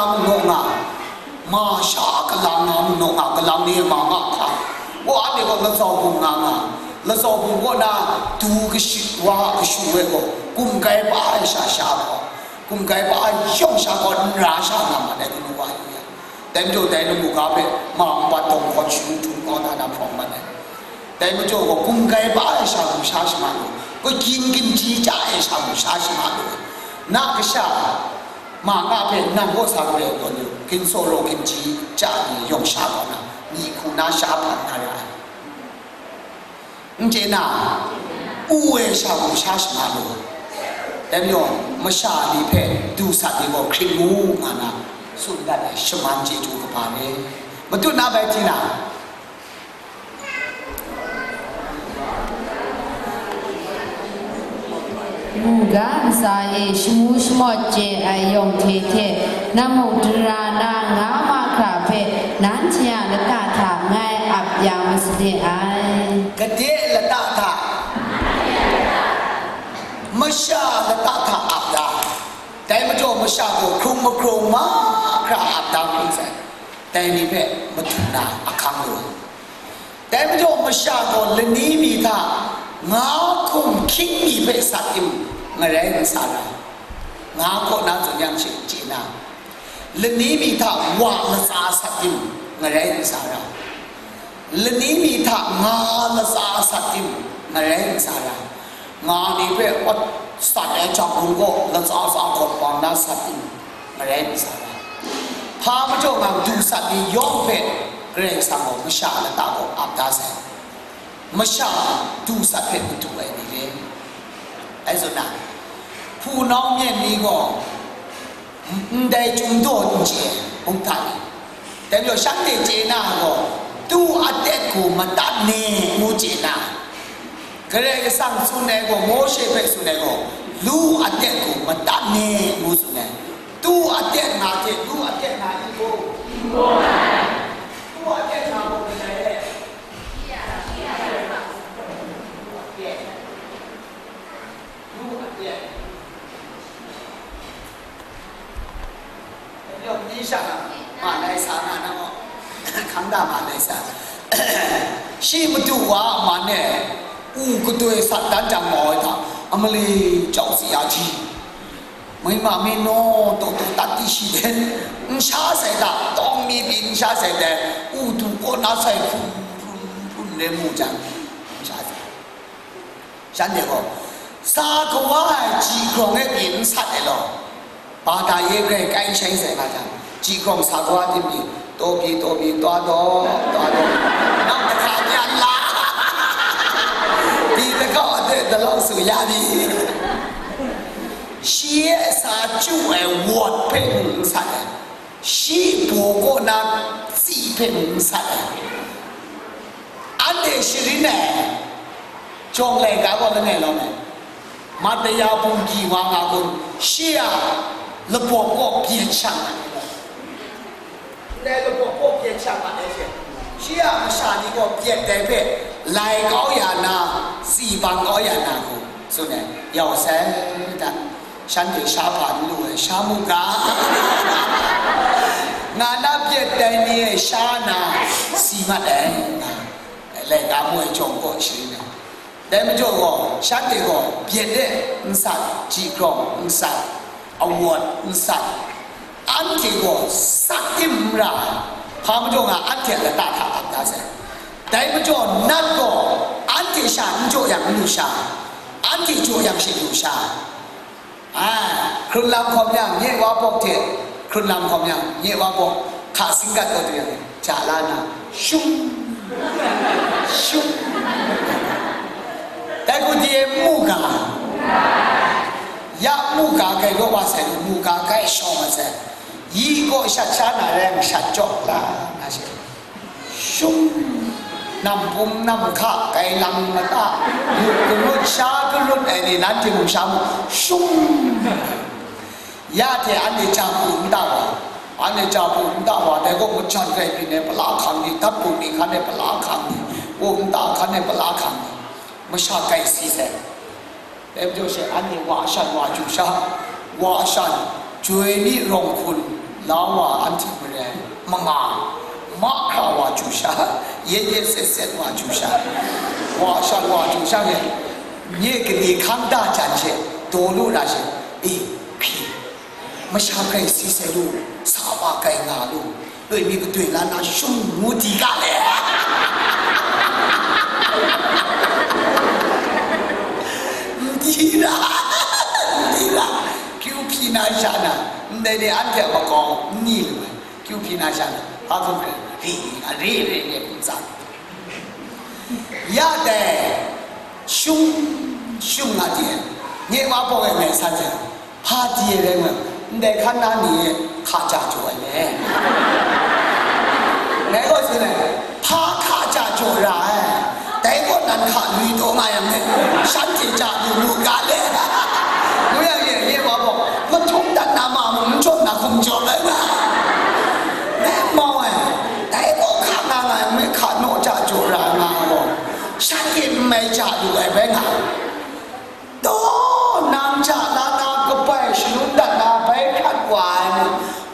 nga mu naw nga, ma sha kalang nga mu naw nga, kalang ni ma nga hka. Wa de gaw lazau bum nga nga, lazau bum kaw na du kashi wa kashu e gaw, kum kai ba ai sha sha gaw, kum kai ba ai yawng sha gaw n ra sha nga ma dai, kanu wa yu ya. Dai majaw dai lamu ga hpe ma nbat dawng hkawn shagu htum kau na na hprawng mat ai. Dai majaw gaw, kum kai ba ai sha mu sha shaman lu, gyin gimji ja ai sha mu sha shaman lu, na kasha ma nga hpe nang kaw sa gaw ai gaw ni, ginsawng raw gimji ja ni yawng sha kau na, myi hku na sha hpan na ra ai. N chye na, u ai sha mu sha shaman lu. Dai majaw, masha ni hpe du sat ni gaw hkrit mu nga na, tsun dat ai shaman chyeju kaba re. Matut na bai hti na, Mu ga, ntsa e shamu shamawt chye ai yawng hte hte, nammuk dara na nga mahkra hpe nanhte a lata hta ngai ap ya ma sa de ai. Gade lata hta, masha lata hta ap da. Dai majaw masha gaw hkrung mahkrung mahkra ap da hkrum sai. Dai ni hpe madu na ahkang lu ai. Dai majaw masha gaw lani mi hta nga hkum hkying mi hpe sat tim ngarai n sa ra. Nga kaw na tsun yang she chye na, lani mi hta wa latsa sat tim ngarai n sa ra. Lani mi hta nga latsa sat tim ngarai n sa ra. Nga ni hpe wat sat ai hkying gaw latsa tsa gawn bang na sat tim ngarai n sa ra. Hpa majaw nga du sat ni yawng hpe Karai Kasang gaw masha lata gaw ap da sai. Masha du sat hpe madu ai ni le, ai zawn na, hpunau myen ni gaw ndai chyum daw n chye ai mung hta ni. Dai majaw shanhte chye na gaw, tu atet gaw madat ne ngu chye na. Karai Kasang tsun ai gaw, Mawshe hpe tsun ai gaw, lu atet gaw madat ne ngu tsun ai. Tu atet nga hte lu atet nga i gaw, tu atet nga gaw kadai re? Lu atet. Yawng ni sha na, ma lai sa na, na mo? Hkang da ma lai sa. Shi madu wa a man e, u kadoi sat dan jang mau ai hta, a mali jau si ya ji. Mai ma mi no, taw taw tat di shi de, n sha sai da, tawng mi pyi n sha sai de, u du kaw na sai hpun, hpun, hpun le mu jang, n sha sai. Shanhte gaw, sa kawa ai ji hkrawng e pyi n sat ai law, ba ta ye grai kai shai sai nga jang, ji hkrawng sa kawa tim pyi, taw pyi, taw pyi, taw taw, taw taw, nang kahta pyan la, di lahkau a de dalau su ya ni. Shi e sa chyu ai wawt hpe mung n sat ai, shi baw kaw na tsi hpe mung n sat ai. Anhte sharin ai jawng laika gaw langai lawm ai, Mataya bungli wa nga kun, shi a labawk kaw byen shang ai. Ndai labawk kaw byen shang ai she, shi a masha ni gaw byen dai hpe lai kau ya na, tsi bang kau ya na gaw, tsun ai, yau sai da. Shanhte sha hpa n lu ai, sha mu ga, nga na byen dai ni e sha na si mat ai, nga laika mu ai jawng kaw sharin ai. Dai majaw gaw, shanhte gaw byen de n sat, ji hkrawng n sat, awawt n sat, anhte gaw sat tim n ra ai, hpa majaw nga anhte a lata hta ap da sai. Dai majaw nat gaw anhte sha n jaw yang n lu sha, anhte jaw yang she lu sha. Ai, hkrun lam hkawm yang, nye wa bawk hte hkrun lam hkawm yang, nye wa bawk hka singkat kaw du yang, ja la nna, shung, shung. Dai hku di e mu ga, ya mu ga kai kaw wa sai lu, mu ga kai shawng ai sai, yi kaw shat sha na rai yang, shat jaw la na she. Shung, nam pum nam hka, kai lang mata, lut karut, sha karut ai ni, nanhte mung sha mu, shung. Ya hte anhte ja hpu n ta wa, anhte ja hpu n ta wa, dai gaw majan rai byin ai pala hkang ni, dat hpu ni hkan ai pala hkang ni, u n ta hkan ai pala hkang ni, masha kai si sai. Dai majaw she anhte wa shan wa chyu sha, wa shan, joi mi rawng hkun la wa anhte mare ai, manga, mahkra wa chyu sha, yet yet set set wa chyu sha, wa shan wa chyu sha e, nye kani hkang da jan she, daw lu ra she, e, hkri, masha hkrai si sai lu, sa wa kai nga lu. Loi mi kadoi la na shung ngu di ga le. N di ra, n di ra. Kyu hpyi na sha na, ndai ni anhte a makau n ni lu ai. Kyu hpyi na sha na, a hkum hkrai, ri, a ri, ri, ri, n tsang. Ya dai, shung, shung nga di ai. Nye wa bawng e ngai san jang, hpa di ai rai nme, ndai hkan na ni e hka ja jaw ai le. Ngai gaw tsun ai, hpa hka ja jaw ra ai, dai gaw nan hka lui taw nga yang le, shanhte ja lu lu ga le. lu ai bai nga. Taw, nang ja la na kabai shangun dat na bai hkrat wa ai mu,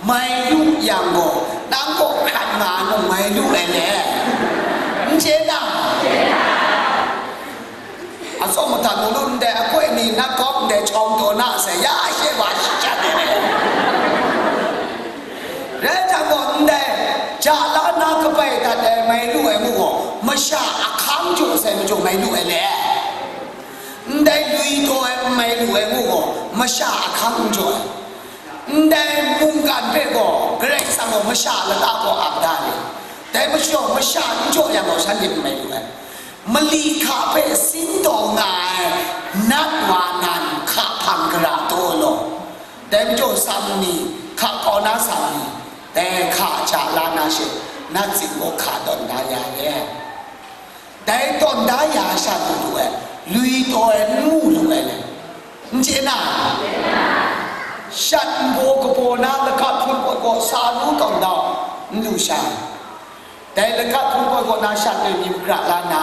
mai lu yang gaw, nang kaw hkrat nga ai mu, mai lu ai le. N chye na? Asaw madat mu lu ndai, akoi ni nat kawk ndai, chawng taw na sai, ya she wa shachat ai. Rai jang gaw, ndai ja la na kabai dat ai mai lu ai mu gaw, masha ahkang jaw sai majaw mai lu ai le. Ndai lui taw ai n mai lu ai mu gaw, masha ahkang n jaw ai. Ndai mungkan hpe gaw, Karai Kasang gaw masha lata gaw ap da ai. Dai majaw, masha n jaw yang gaw, shanhte n mai lu ai. Mali hka hpe sin taw nga ai nat wa nan hka hpang gara taw law. Dai majaw, sam ni, hka kau na sam ni, dai hka ja la na she, nat zing gaw hka tawn da ya le. Dai tawn da ya sha lu lu ai, lui taw ai n mu lu ai le. N chye na? Shat nbaw kabaw na laga hpun gaw sa lu tawn da, n lu sha. Dai laga hpun gaw na shat e myit hkra la na,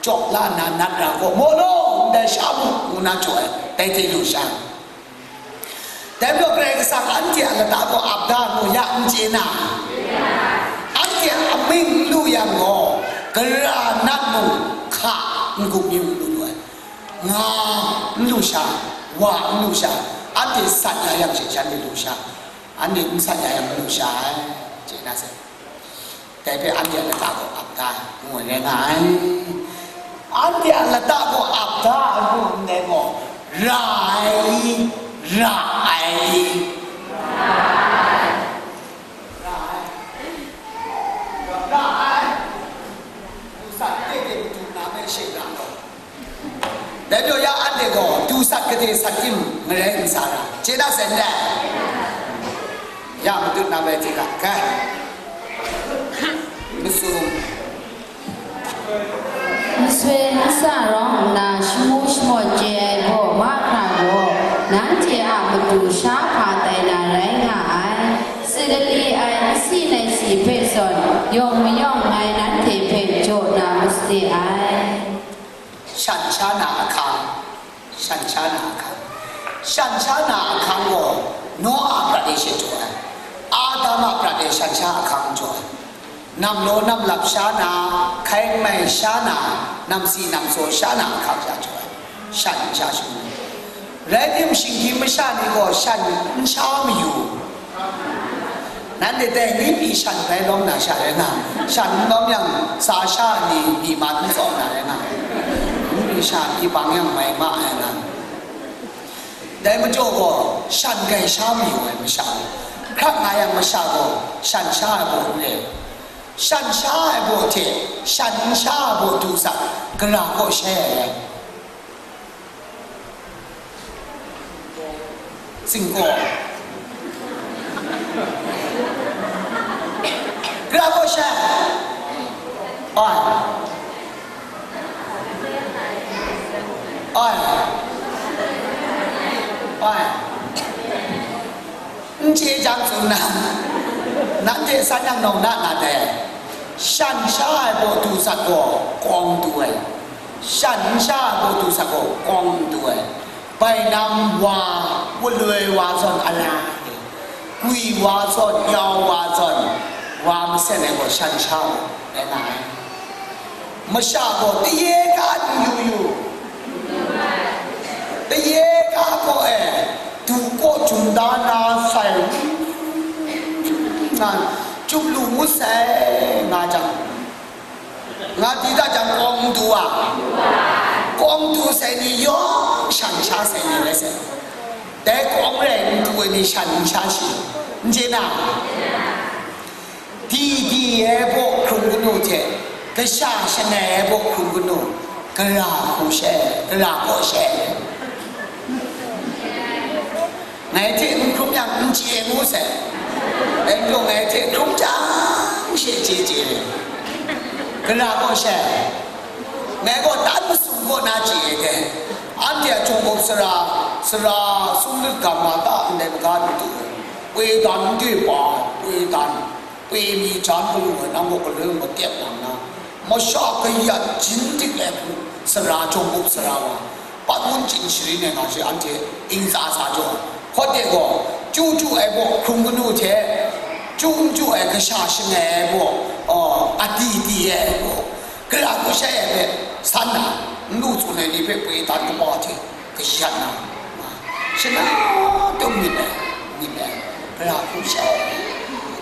cawk la na, nat ra gaw, maw law, ndai sha mu, ngu na jaw ai, dai hte lu sha. Dai majaw Karai Kasang anhte a lata gaw ap da mu ya, n chye na? Anhte a amying n lu yang gaw, gara nat mung hka n gup yu n lu lu ai. Nga n lu sha, wa n lu sha, anhte sat ya yang she, shanhte lu sha, anhte n sat ya yang n lu sha ai, chye na sai. Dai hpe anhte a lata gaw ap da ai, ngu ai rai nga ai. Anhte a lata gaw ap da ai ngu ndai gaw, ra ai i, ra ai i, ra ai, ra ai, du sat de de madu na me she ra gaw. Dai majaw ya anhte gaw du sat gade sat tim ngarai n sa ra, chye na sai n rai? Ya matut na bai hte ga, kai. Masum. Masoi masa rawng nna shamu shamawt chye ai baw mahkra gaw, nanhte a matu sha hpa tai na rai nga ai. Sitali ai nsi nai si hpe zawn, yawng mayawng ngai nanhte hpe jaw na masade ai. Shan sha na ahkang, shan sha na ahkang, shan sha na ahkang gaw Noa a prat e she jaw ai, Adam a prat e shan sha ahkang jaw ai, nam law nam lap sha na, hkai nmai sha na, nam si nam saw sha na ahkang sha jaw ai, shan sha shangun. Rai tim, shinggyim masha ni gaw shan n sha mayu. Nanhte dai ni pyi shan bai lawm na sha rai nga, shan n lawm yang, sa sha ni pyi man n tsawm na rai nga, ni pyi sha pyi bang yang mai ma ai nga. Dai majaw gaw, shan gai sha mayu ai masha, hkrak nga yang masha gaw, shan sha ai baw n re. Shan sha ai baw hte, shan n sha ai baw du sat, gara kaw shai ai rai. Singkaw. Gara kaw shai. Ai. Ai. Ai. N chye jang tsun na, nanhte san yang nawng na na dai. Shan sha ai baw du sat gaw kawng du ai. Shan n sha ai baw du sat gaw kawng n du ai. Bainam wa, waloi wa zawn ala, gwi wa zawn, yau wa zawn, wa masen ai gaw shan sha ai, rai nga ai. Masha gaw taye ga n yu yu, taye ga gaw e, du kaw jum da na sai, nga, chyum lu ngut sai, nga jang, nga di da jang, kawng du a, kawng du sai ni yawng shan sha sai ni rai sai. Dai kawng rai n du ai ni shan n sha shi, n chye na? Di di ai baw hkrung kanu hte, kasha shangai ai baw hkrung kanu, gara hku she, gara kaw she. Ngai hte n hkrum yang n chye ngu sai. Dai majaw ngai hte hkrum jang she chye chye ai. Gara kaw she. Ngai gaw tan masum kaw na chye ai dai. Anhte a Jawng Gawp sara, sara sumrit gam ma ta ndai maga du du ai. Poi dan n de pa ai, poi dan. Poi mi jan galu ai, nang gaw galoi matep nang na, masha kayat jin dik ai hku, Sara, jawng up sara wa, pat wun chyin sharin ai nga she anhte ing tsa sa jaw. Hkawt de gaw, chyu chyu ai baw hkrung kanu hte, chyu n chyu ai kasha shangai ai baw, a, a di di ai baw, gara hku shai ai hpe san na, n lu tsun ai ni hpe poi dan kaba hte kayat na, shana tum myit ai, myit ai, gara hku shai ai,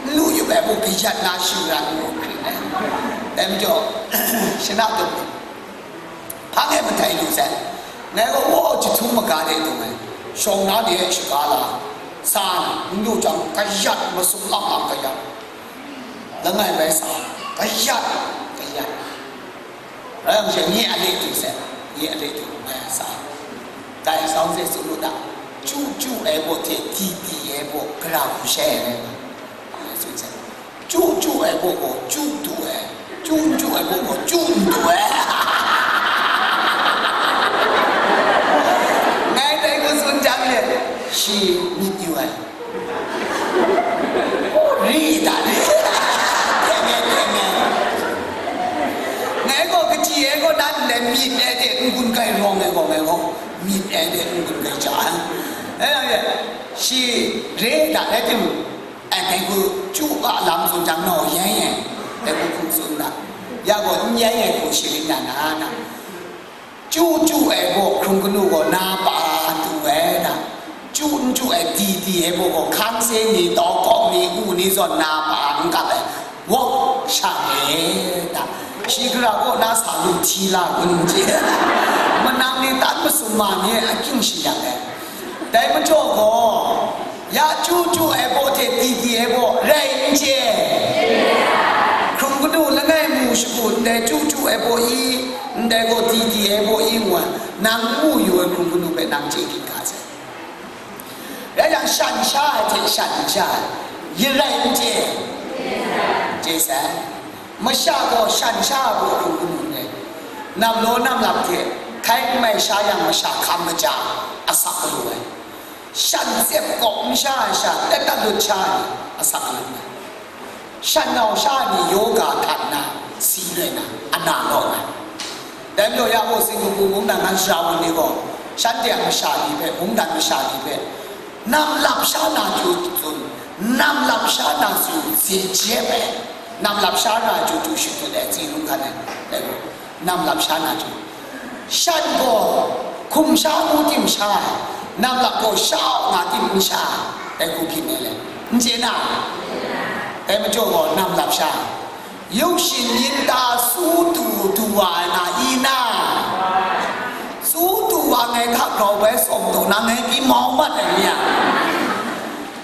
n lu yup ai baw kayat na shingran n rawt hkrit ai. Dai majaw, shana tum myit. Hpang e matai lu sai. Ngai gaw, wa, jahtum maga de dung ai. Shawng na de shaga la, sa na, n lu jang, kayat, masum lam lam kayat. Langai bai sa, kayat, kayat. Rai yang she, nye a le du sai, nye a le du, ngai a sa. Dai, sau se tsun lu da, chyu chyu ai baw hte di di ai baw, gara hku shai ai rai nga. Ngai tsun sai. Chyu chyu ai baw gaw chyu du ai, chyu n chyu ai baw gaw chyu n du ai. Ngai dai hku tsun jang le, shi myit yu ai. Ri da, ri da. Teng e, teng e. Ngai gaw kachyi ai gaw nan ndai myit ai de n-gun kai rawng ai gaw, ngai gaw myit ai de n-gun kai ja ai. E, e, shi re da, rai timung, ai, dai hku chyu ga lam tsun jang, nau yai ai, dai hku hkum tsun da. Ya gaw n yai ai hku sharin na na na. Chyu chyu ai baw hkrung kanu gaw na pa du ai da. Chyu n chyu ai di di ai baw gaw hkang se ni, tau kawng ni, u ni zawn na pa n kap ai. Wok sha e da. Shi gara kaw na sa lu hti la kun chye. Manang ni tan masum ma ni ai akying shi yang ai. Dai majaw gaw, ya chyu chyu ai baw hte di di ai baw rai n chye. Hkrung kanu langai mu shagu ndai chyu chyu ai baw i, ndai gaw di di ai baw i ngu ai, nang n mu yu ai hkrung kanu hpe nang chye hkrit ga sai. Rai yang, shan sha ai hte shan n sha ai, yin rai n chye? Chye sai. Masha gaw shan sha ai baw hkrung kanu n rai. Nam law nam lap hte hkai n mai sha yang, masha hkam kaja asak galu ai. Shan tsep kawk n sha ai sha, tet dat lut sha ai ni asak galu ai. Shan nau sha ai ni yoga htan na, si loi na, ana law na. Dai majaw ya gaw Singkapu mungdan nan shara wan ni gaw, shanhte a masha ni hpe, mungdan masha ni hpe, nam lap sha na chyu tsun, nam lap sha na chyu, zin jep ai, nam lap sha na chyu, chyu shadut ai, tsi lung hkan ai, dai gaw, nam lap sha na chyu. Shan gaw hkum sha ngu tim sha ai, nam lap gaw sha nga tim n sha ai, dai hku byin ai le, n chye na? Dai majaw gaw nam lap sha ai. Yu shin yin ta su tu du wa ai na i na? Su tu wa ngai hta grau bai sawm taw na ngai pyi mau mat ai ni a?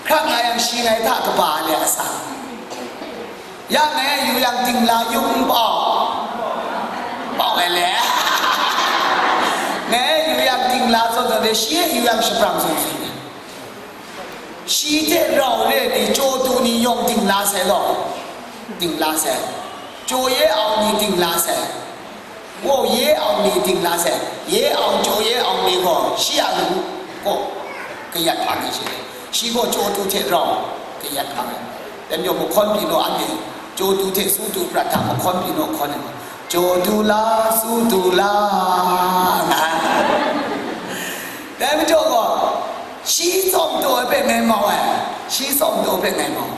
Hkrak nga yang shi ngai hta kaba le a sa? Ya ngai yu yang dingla yung n pau? Pau ai le. Ngai yu yang dingla zawn zawn de, shi e yu yang shaprang zawn zawn de. Shi hte rau re ni, chyaw tu ni yawng dingla sai law, dingla sai. Chyaw ye au ni dingla sai. Wow ye au ni dingla sai. Ye au, chyaw ye au ni gaw, shi a lu gaw kayat hpang ai shi. Shi gaw chyaw tu hte rau kayat hpang ai. Dai majaw mahkawn pyi naw, anhte chyaw tu hte su tu prat hta mahkawn pyi naw hkawn ai. Chyaw tu la, su tu la, nga ai. Dai majaw gaw, shi tsawm taw ai hpe ngai mau ai, shi tsawm taw ai hpe ngai mau.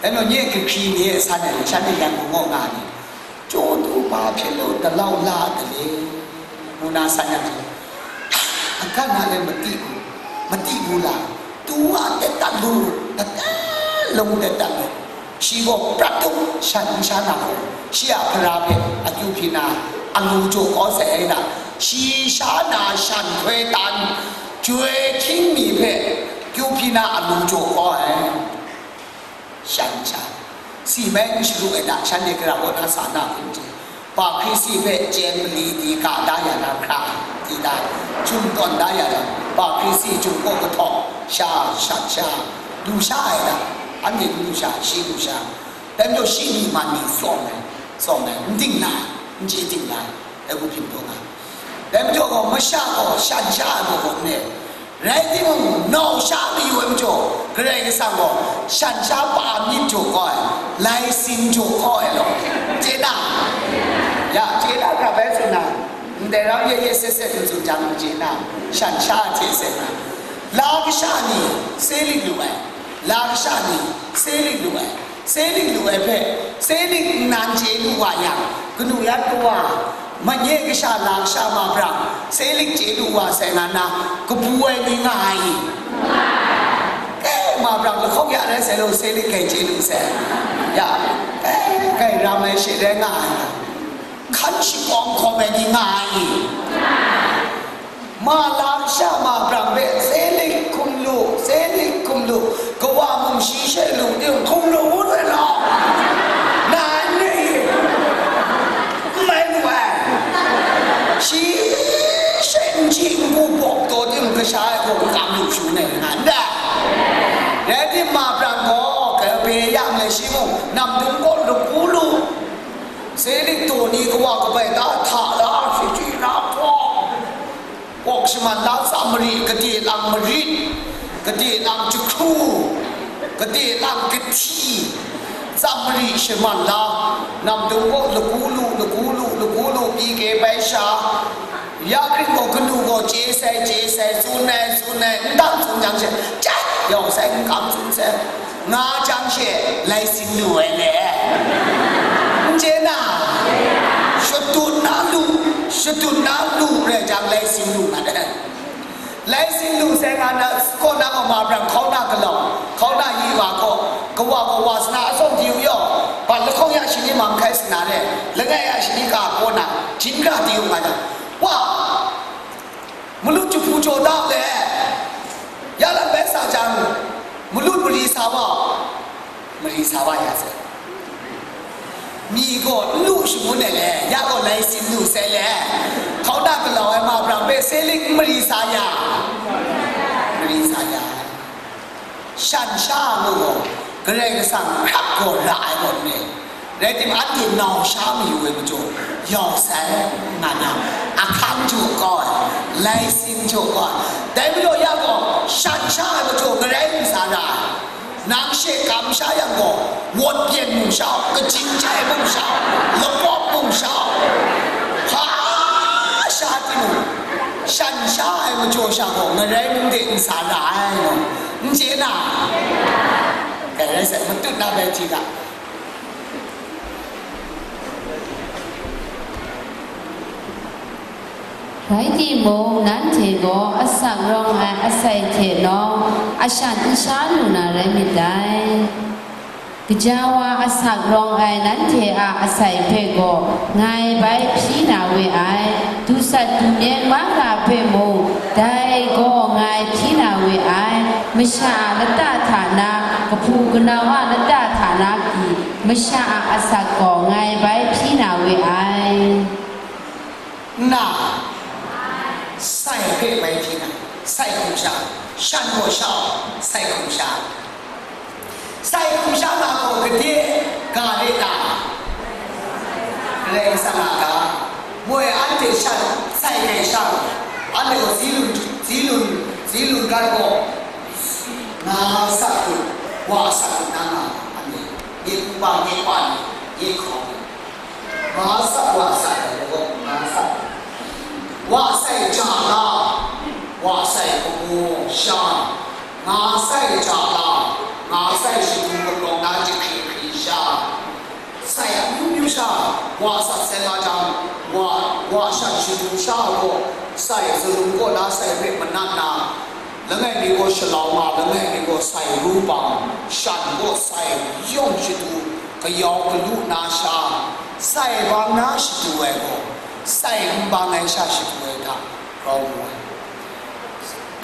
Dai majaw nye kahkri ni e san ai, shanhte yang hku nga nga ni, chyaw tu hpa hpyi lu dalau la ai hte le, ngu na san yang, akan na le mati bu, mati bu la, tu wa tet dat lu, tet dat lung tet dat lu. Shi gaw prat tup shan n sha na hku, shi a hpara hpe akyu hpyi na, alu jaw kau sai ai na, shi sha na shan hkoi tan, chyoi hkying mi hpe kyu hpyi na alu jaw kau ai. Shan sha, si mai n sharu ai da, shanhte gara kaw na sa na hkun hte, Pakri si hpe chyen mali di ga da ya na hkra, di da, jum tawn da ya na, Pakri si jum kaw kahtawk, sha, shat sha, lu sha ai da, anhte n lu sha, shi lu sha. Dai majaw shi myi man ni tsawm ai, tsawm ai, n dingla ai, n chye dingla ai, dai hku hpyi taw nga. Dai majaw gaw, masha gaw shan sha ai gaw gaw n rai. Rai timung, nau sha mayu ai majaw, Karai Kasang gaw shan sha pa myit jaw kau ai, lai sin jaw kau ai law. Chye na? Ya, chye na hkra bai tsun na, n Dai ram yet yet set set tsun tsun jang, n chye na, shan sha hte seng na, la kasha ni se lik lu ai, la kasha ni se lik lu ai, se lik lu ai hpe, se lik nnan chye lu wa yang, kanu yan kawa, manye kasha, la kasha ma brang, se lik chye lu wa sai nga na, kabu ai ni nga ai i? Eh, ma brang lahkawng ya rai sai law, se lik kai chye lu sai. Ya, eh, kai ram ai she rai nga ai. Hkan shakawng hkawm ai ni nga ai i? Ma la sha ma brang hpe, se lik hkum lu, se lik hkum lu, kawa mung shi she lu ting, hkum lu ngut ai law, na n re i? N mai lu ai. Shi she n chyi n gu bawk taw ting, kasha ai hku n kam lu shu nai nga n dai. Rai tim, ma brang gaw, kabe ya me shi mung, nam dum kaw lagu lu. Se lik taw ni kawa kabai ta hta la, shi chyi na hkaw, kawk shaman la, tsa mari, kade lang marit, kade lang jahkru, kade lang kahti, tsa mari shaman la, nam dum kaw lagu lu, lagu lu, lagu lu, pyi kre bai sha, ya kring gaw, kanu gaw chye sai, chye sai, tsun ai, tsun ai, n dang tsun jang she, chyat yawng sai, n kam tsun sai, nga jang she, lai sin lu ai le. N chye na, shadut na lu, shadut na lu rai jang, lai sin lu nga ai. Lai sin lu sai nga na, kaw na gaw ma brang, hkau na galau, hkau na yi wa gaw, kawa gaw wa sana atsawm di u yaw, bat lahkawng ya shani ma mahkai sana re, langai ya shani ka kaw na, jin ra di u nga jang, wa, malut jahpu jaw da u le, ya lam bai sa jang, malut mari sa wa, mari sa wa ya sai. Mi gaw n lu shangun ai le, ya gaw lai sin lu sai le, hkau na galau ai ma brang hpe se lik n mari sa ya, mari sa ya. Shan sha ai mung gaw, Karai Kasang hkrap gaw ra ai gaw n re. Rai tim, anhte nau sha mayu ai majaw, yau sai, nga na, ahkang jaw kau ai, lai sin jaw kau ai. Dai majaw ya gaw, shan sha ai majaw, ngarai n sa ra ai. Nang she kam sha yang gaw, wawt byen mung sha u, kajing jai mung sha u, lakawp mung sha u, hpa sha timung, shan sha ai majaw sha gaw, ngarai mung de n sa ra ai, n chye na? Dai rai sai, matut na bai hti ga. Rai timung, nanhte gaw asak rawng ai asai hte nawng, ashan n sha lu na rai myit dai. Gaja wa asak rawng ai nanhte a asai hpe gaw ngai bai hpyi na we ai, dusat dumyeng mahkra hpe mung, dai gaw ngai hpyi na we ai, masha a lata hta na, kahpu kanau a lata hta na pyi, masha a asak gaw ngai bai hpyi na we ai. Nna, sai hpe bai hpyi na, sai hkum sha, shan gaw sha u, sai hkum sha. Sai hkum sha nga gaw gade ga re ta? Karai Kasang a ga. Moi anhte shan sai gai sha, anhte gaw zi lun, zi lun, zi lun gat gaw, nga sa hkut, wa sa hkut na nga, anhte, myit hkungga, myit kpa ni, myit hkawm ni. Nga sa, wa sa ai gaw, nga sa. Wa sai ja la, wa sai hpamu sha, nga sai ja la, nga sai shadu gumrawng na jahkri hkri sha, sai amyu myu sha, wa sat sai nga jang, wa, wa shat shadu sha gaw, sai zalum kaw na sai hpe manat na, langai mi gaw shalau nga, langai mi gaw sai ru bang, shan gaw sai yawng shadu, kayau kalu na sha, sai bang na shadu ai gaw, sai n bang ai sha shadu ai hta grau mu ai.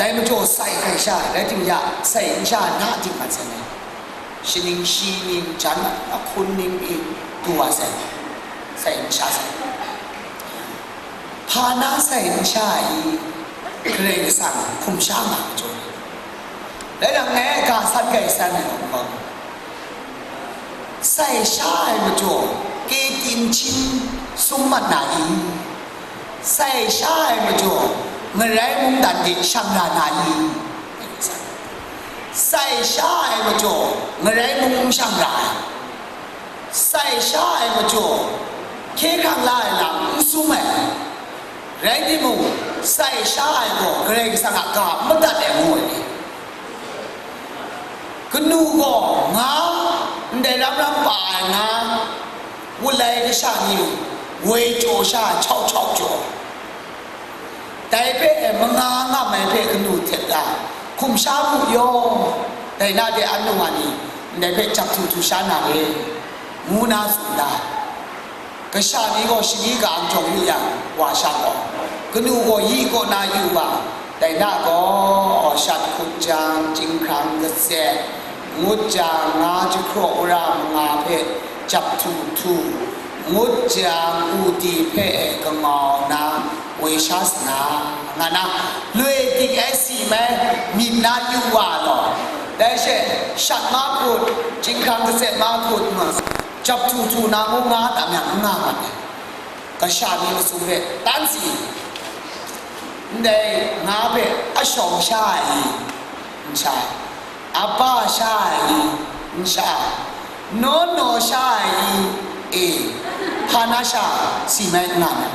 Dai majaw sai hkai sha, rai tim ya, sai n sha na ting mat sai ai. Shaning shi ning, jan ahkun ning pyi du wa sai, sai n sha sai. Hpa na sai n sha ai i? Karai Kasang hkum sha nga majaw ni. Rai nang, ngai ga san gai san ai gaw, sai sha ai majaw, ke tin hchin sum mat na i? Sai sha ai majaw, ngarai mungdan de shang ra na i? Sai sha ai majaw, ngarai mung n shang ra ai. Sai sha ai majaw, hkye hkrang la ai lam n sum ai. Rai timung, sai sha ai gaw Karai Kasang a ga madat ai ngu ai ni? Kanu gaw nga, ndai ram ram pa ai nga, wulai kasha ni, woi chyaw sha ai, chau chau chyaw. Dai hpe manga ngam ai hpe kanu htet da, hkum sha mu yaw, dai na de anu wa ni, ndai hpe jahtu htu sha na re, ngu na tsun da. Kasha ni gaw shani ka-ang jawng yu yang, wa sha gaw, kanu gaw yi kaw na yu wa, dai na gaw, shat hkut jang, chyinghkrang katset, ngut jang, nga jahkraw wara manga hpe jahtu htu, ngut jang, udi hpe e kangau na, woi sha sa na, nga na, loi dik ai si mai, myit na yu wa law, dai she, shat mahkut, chyinghkrang katset mahkut, ma, jahtu htu na ngu nga tam yang, n nga mat ai. Kasha ni masum hpe, tan si, ndai nga hpe ashawng sha ai i? N sha ai. Apa sha ai i? N sha ai. Naw naw sha ai i? E, hpa na sha ai, si mai n nga ai.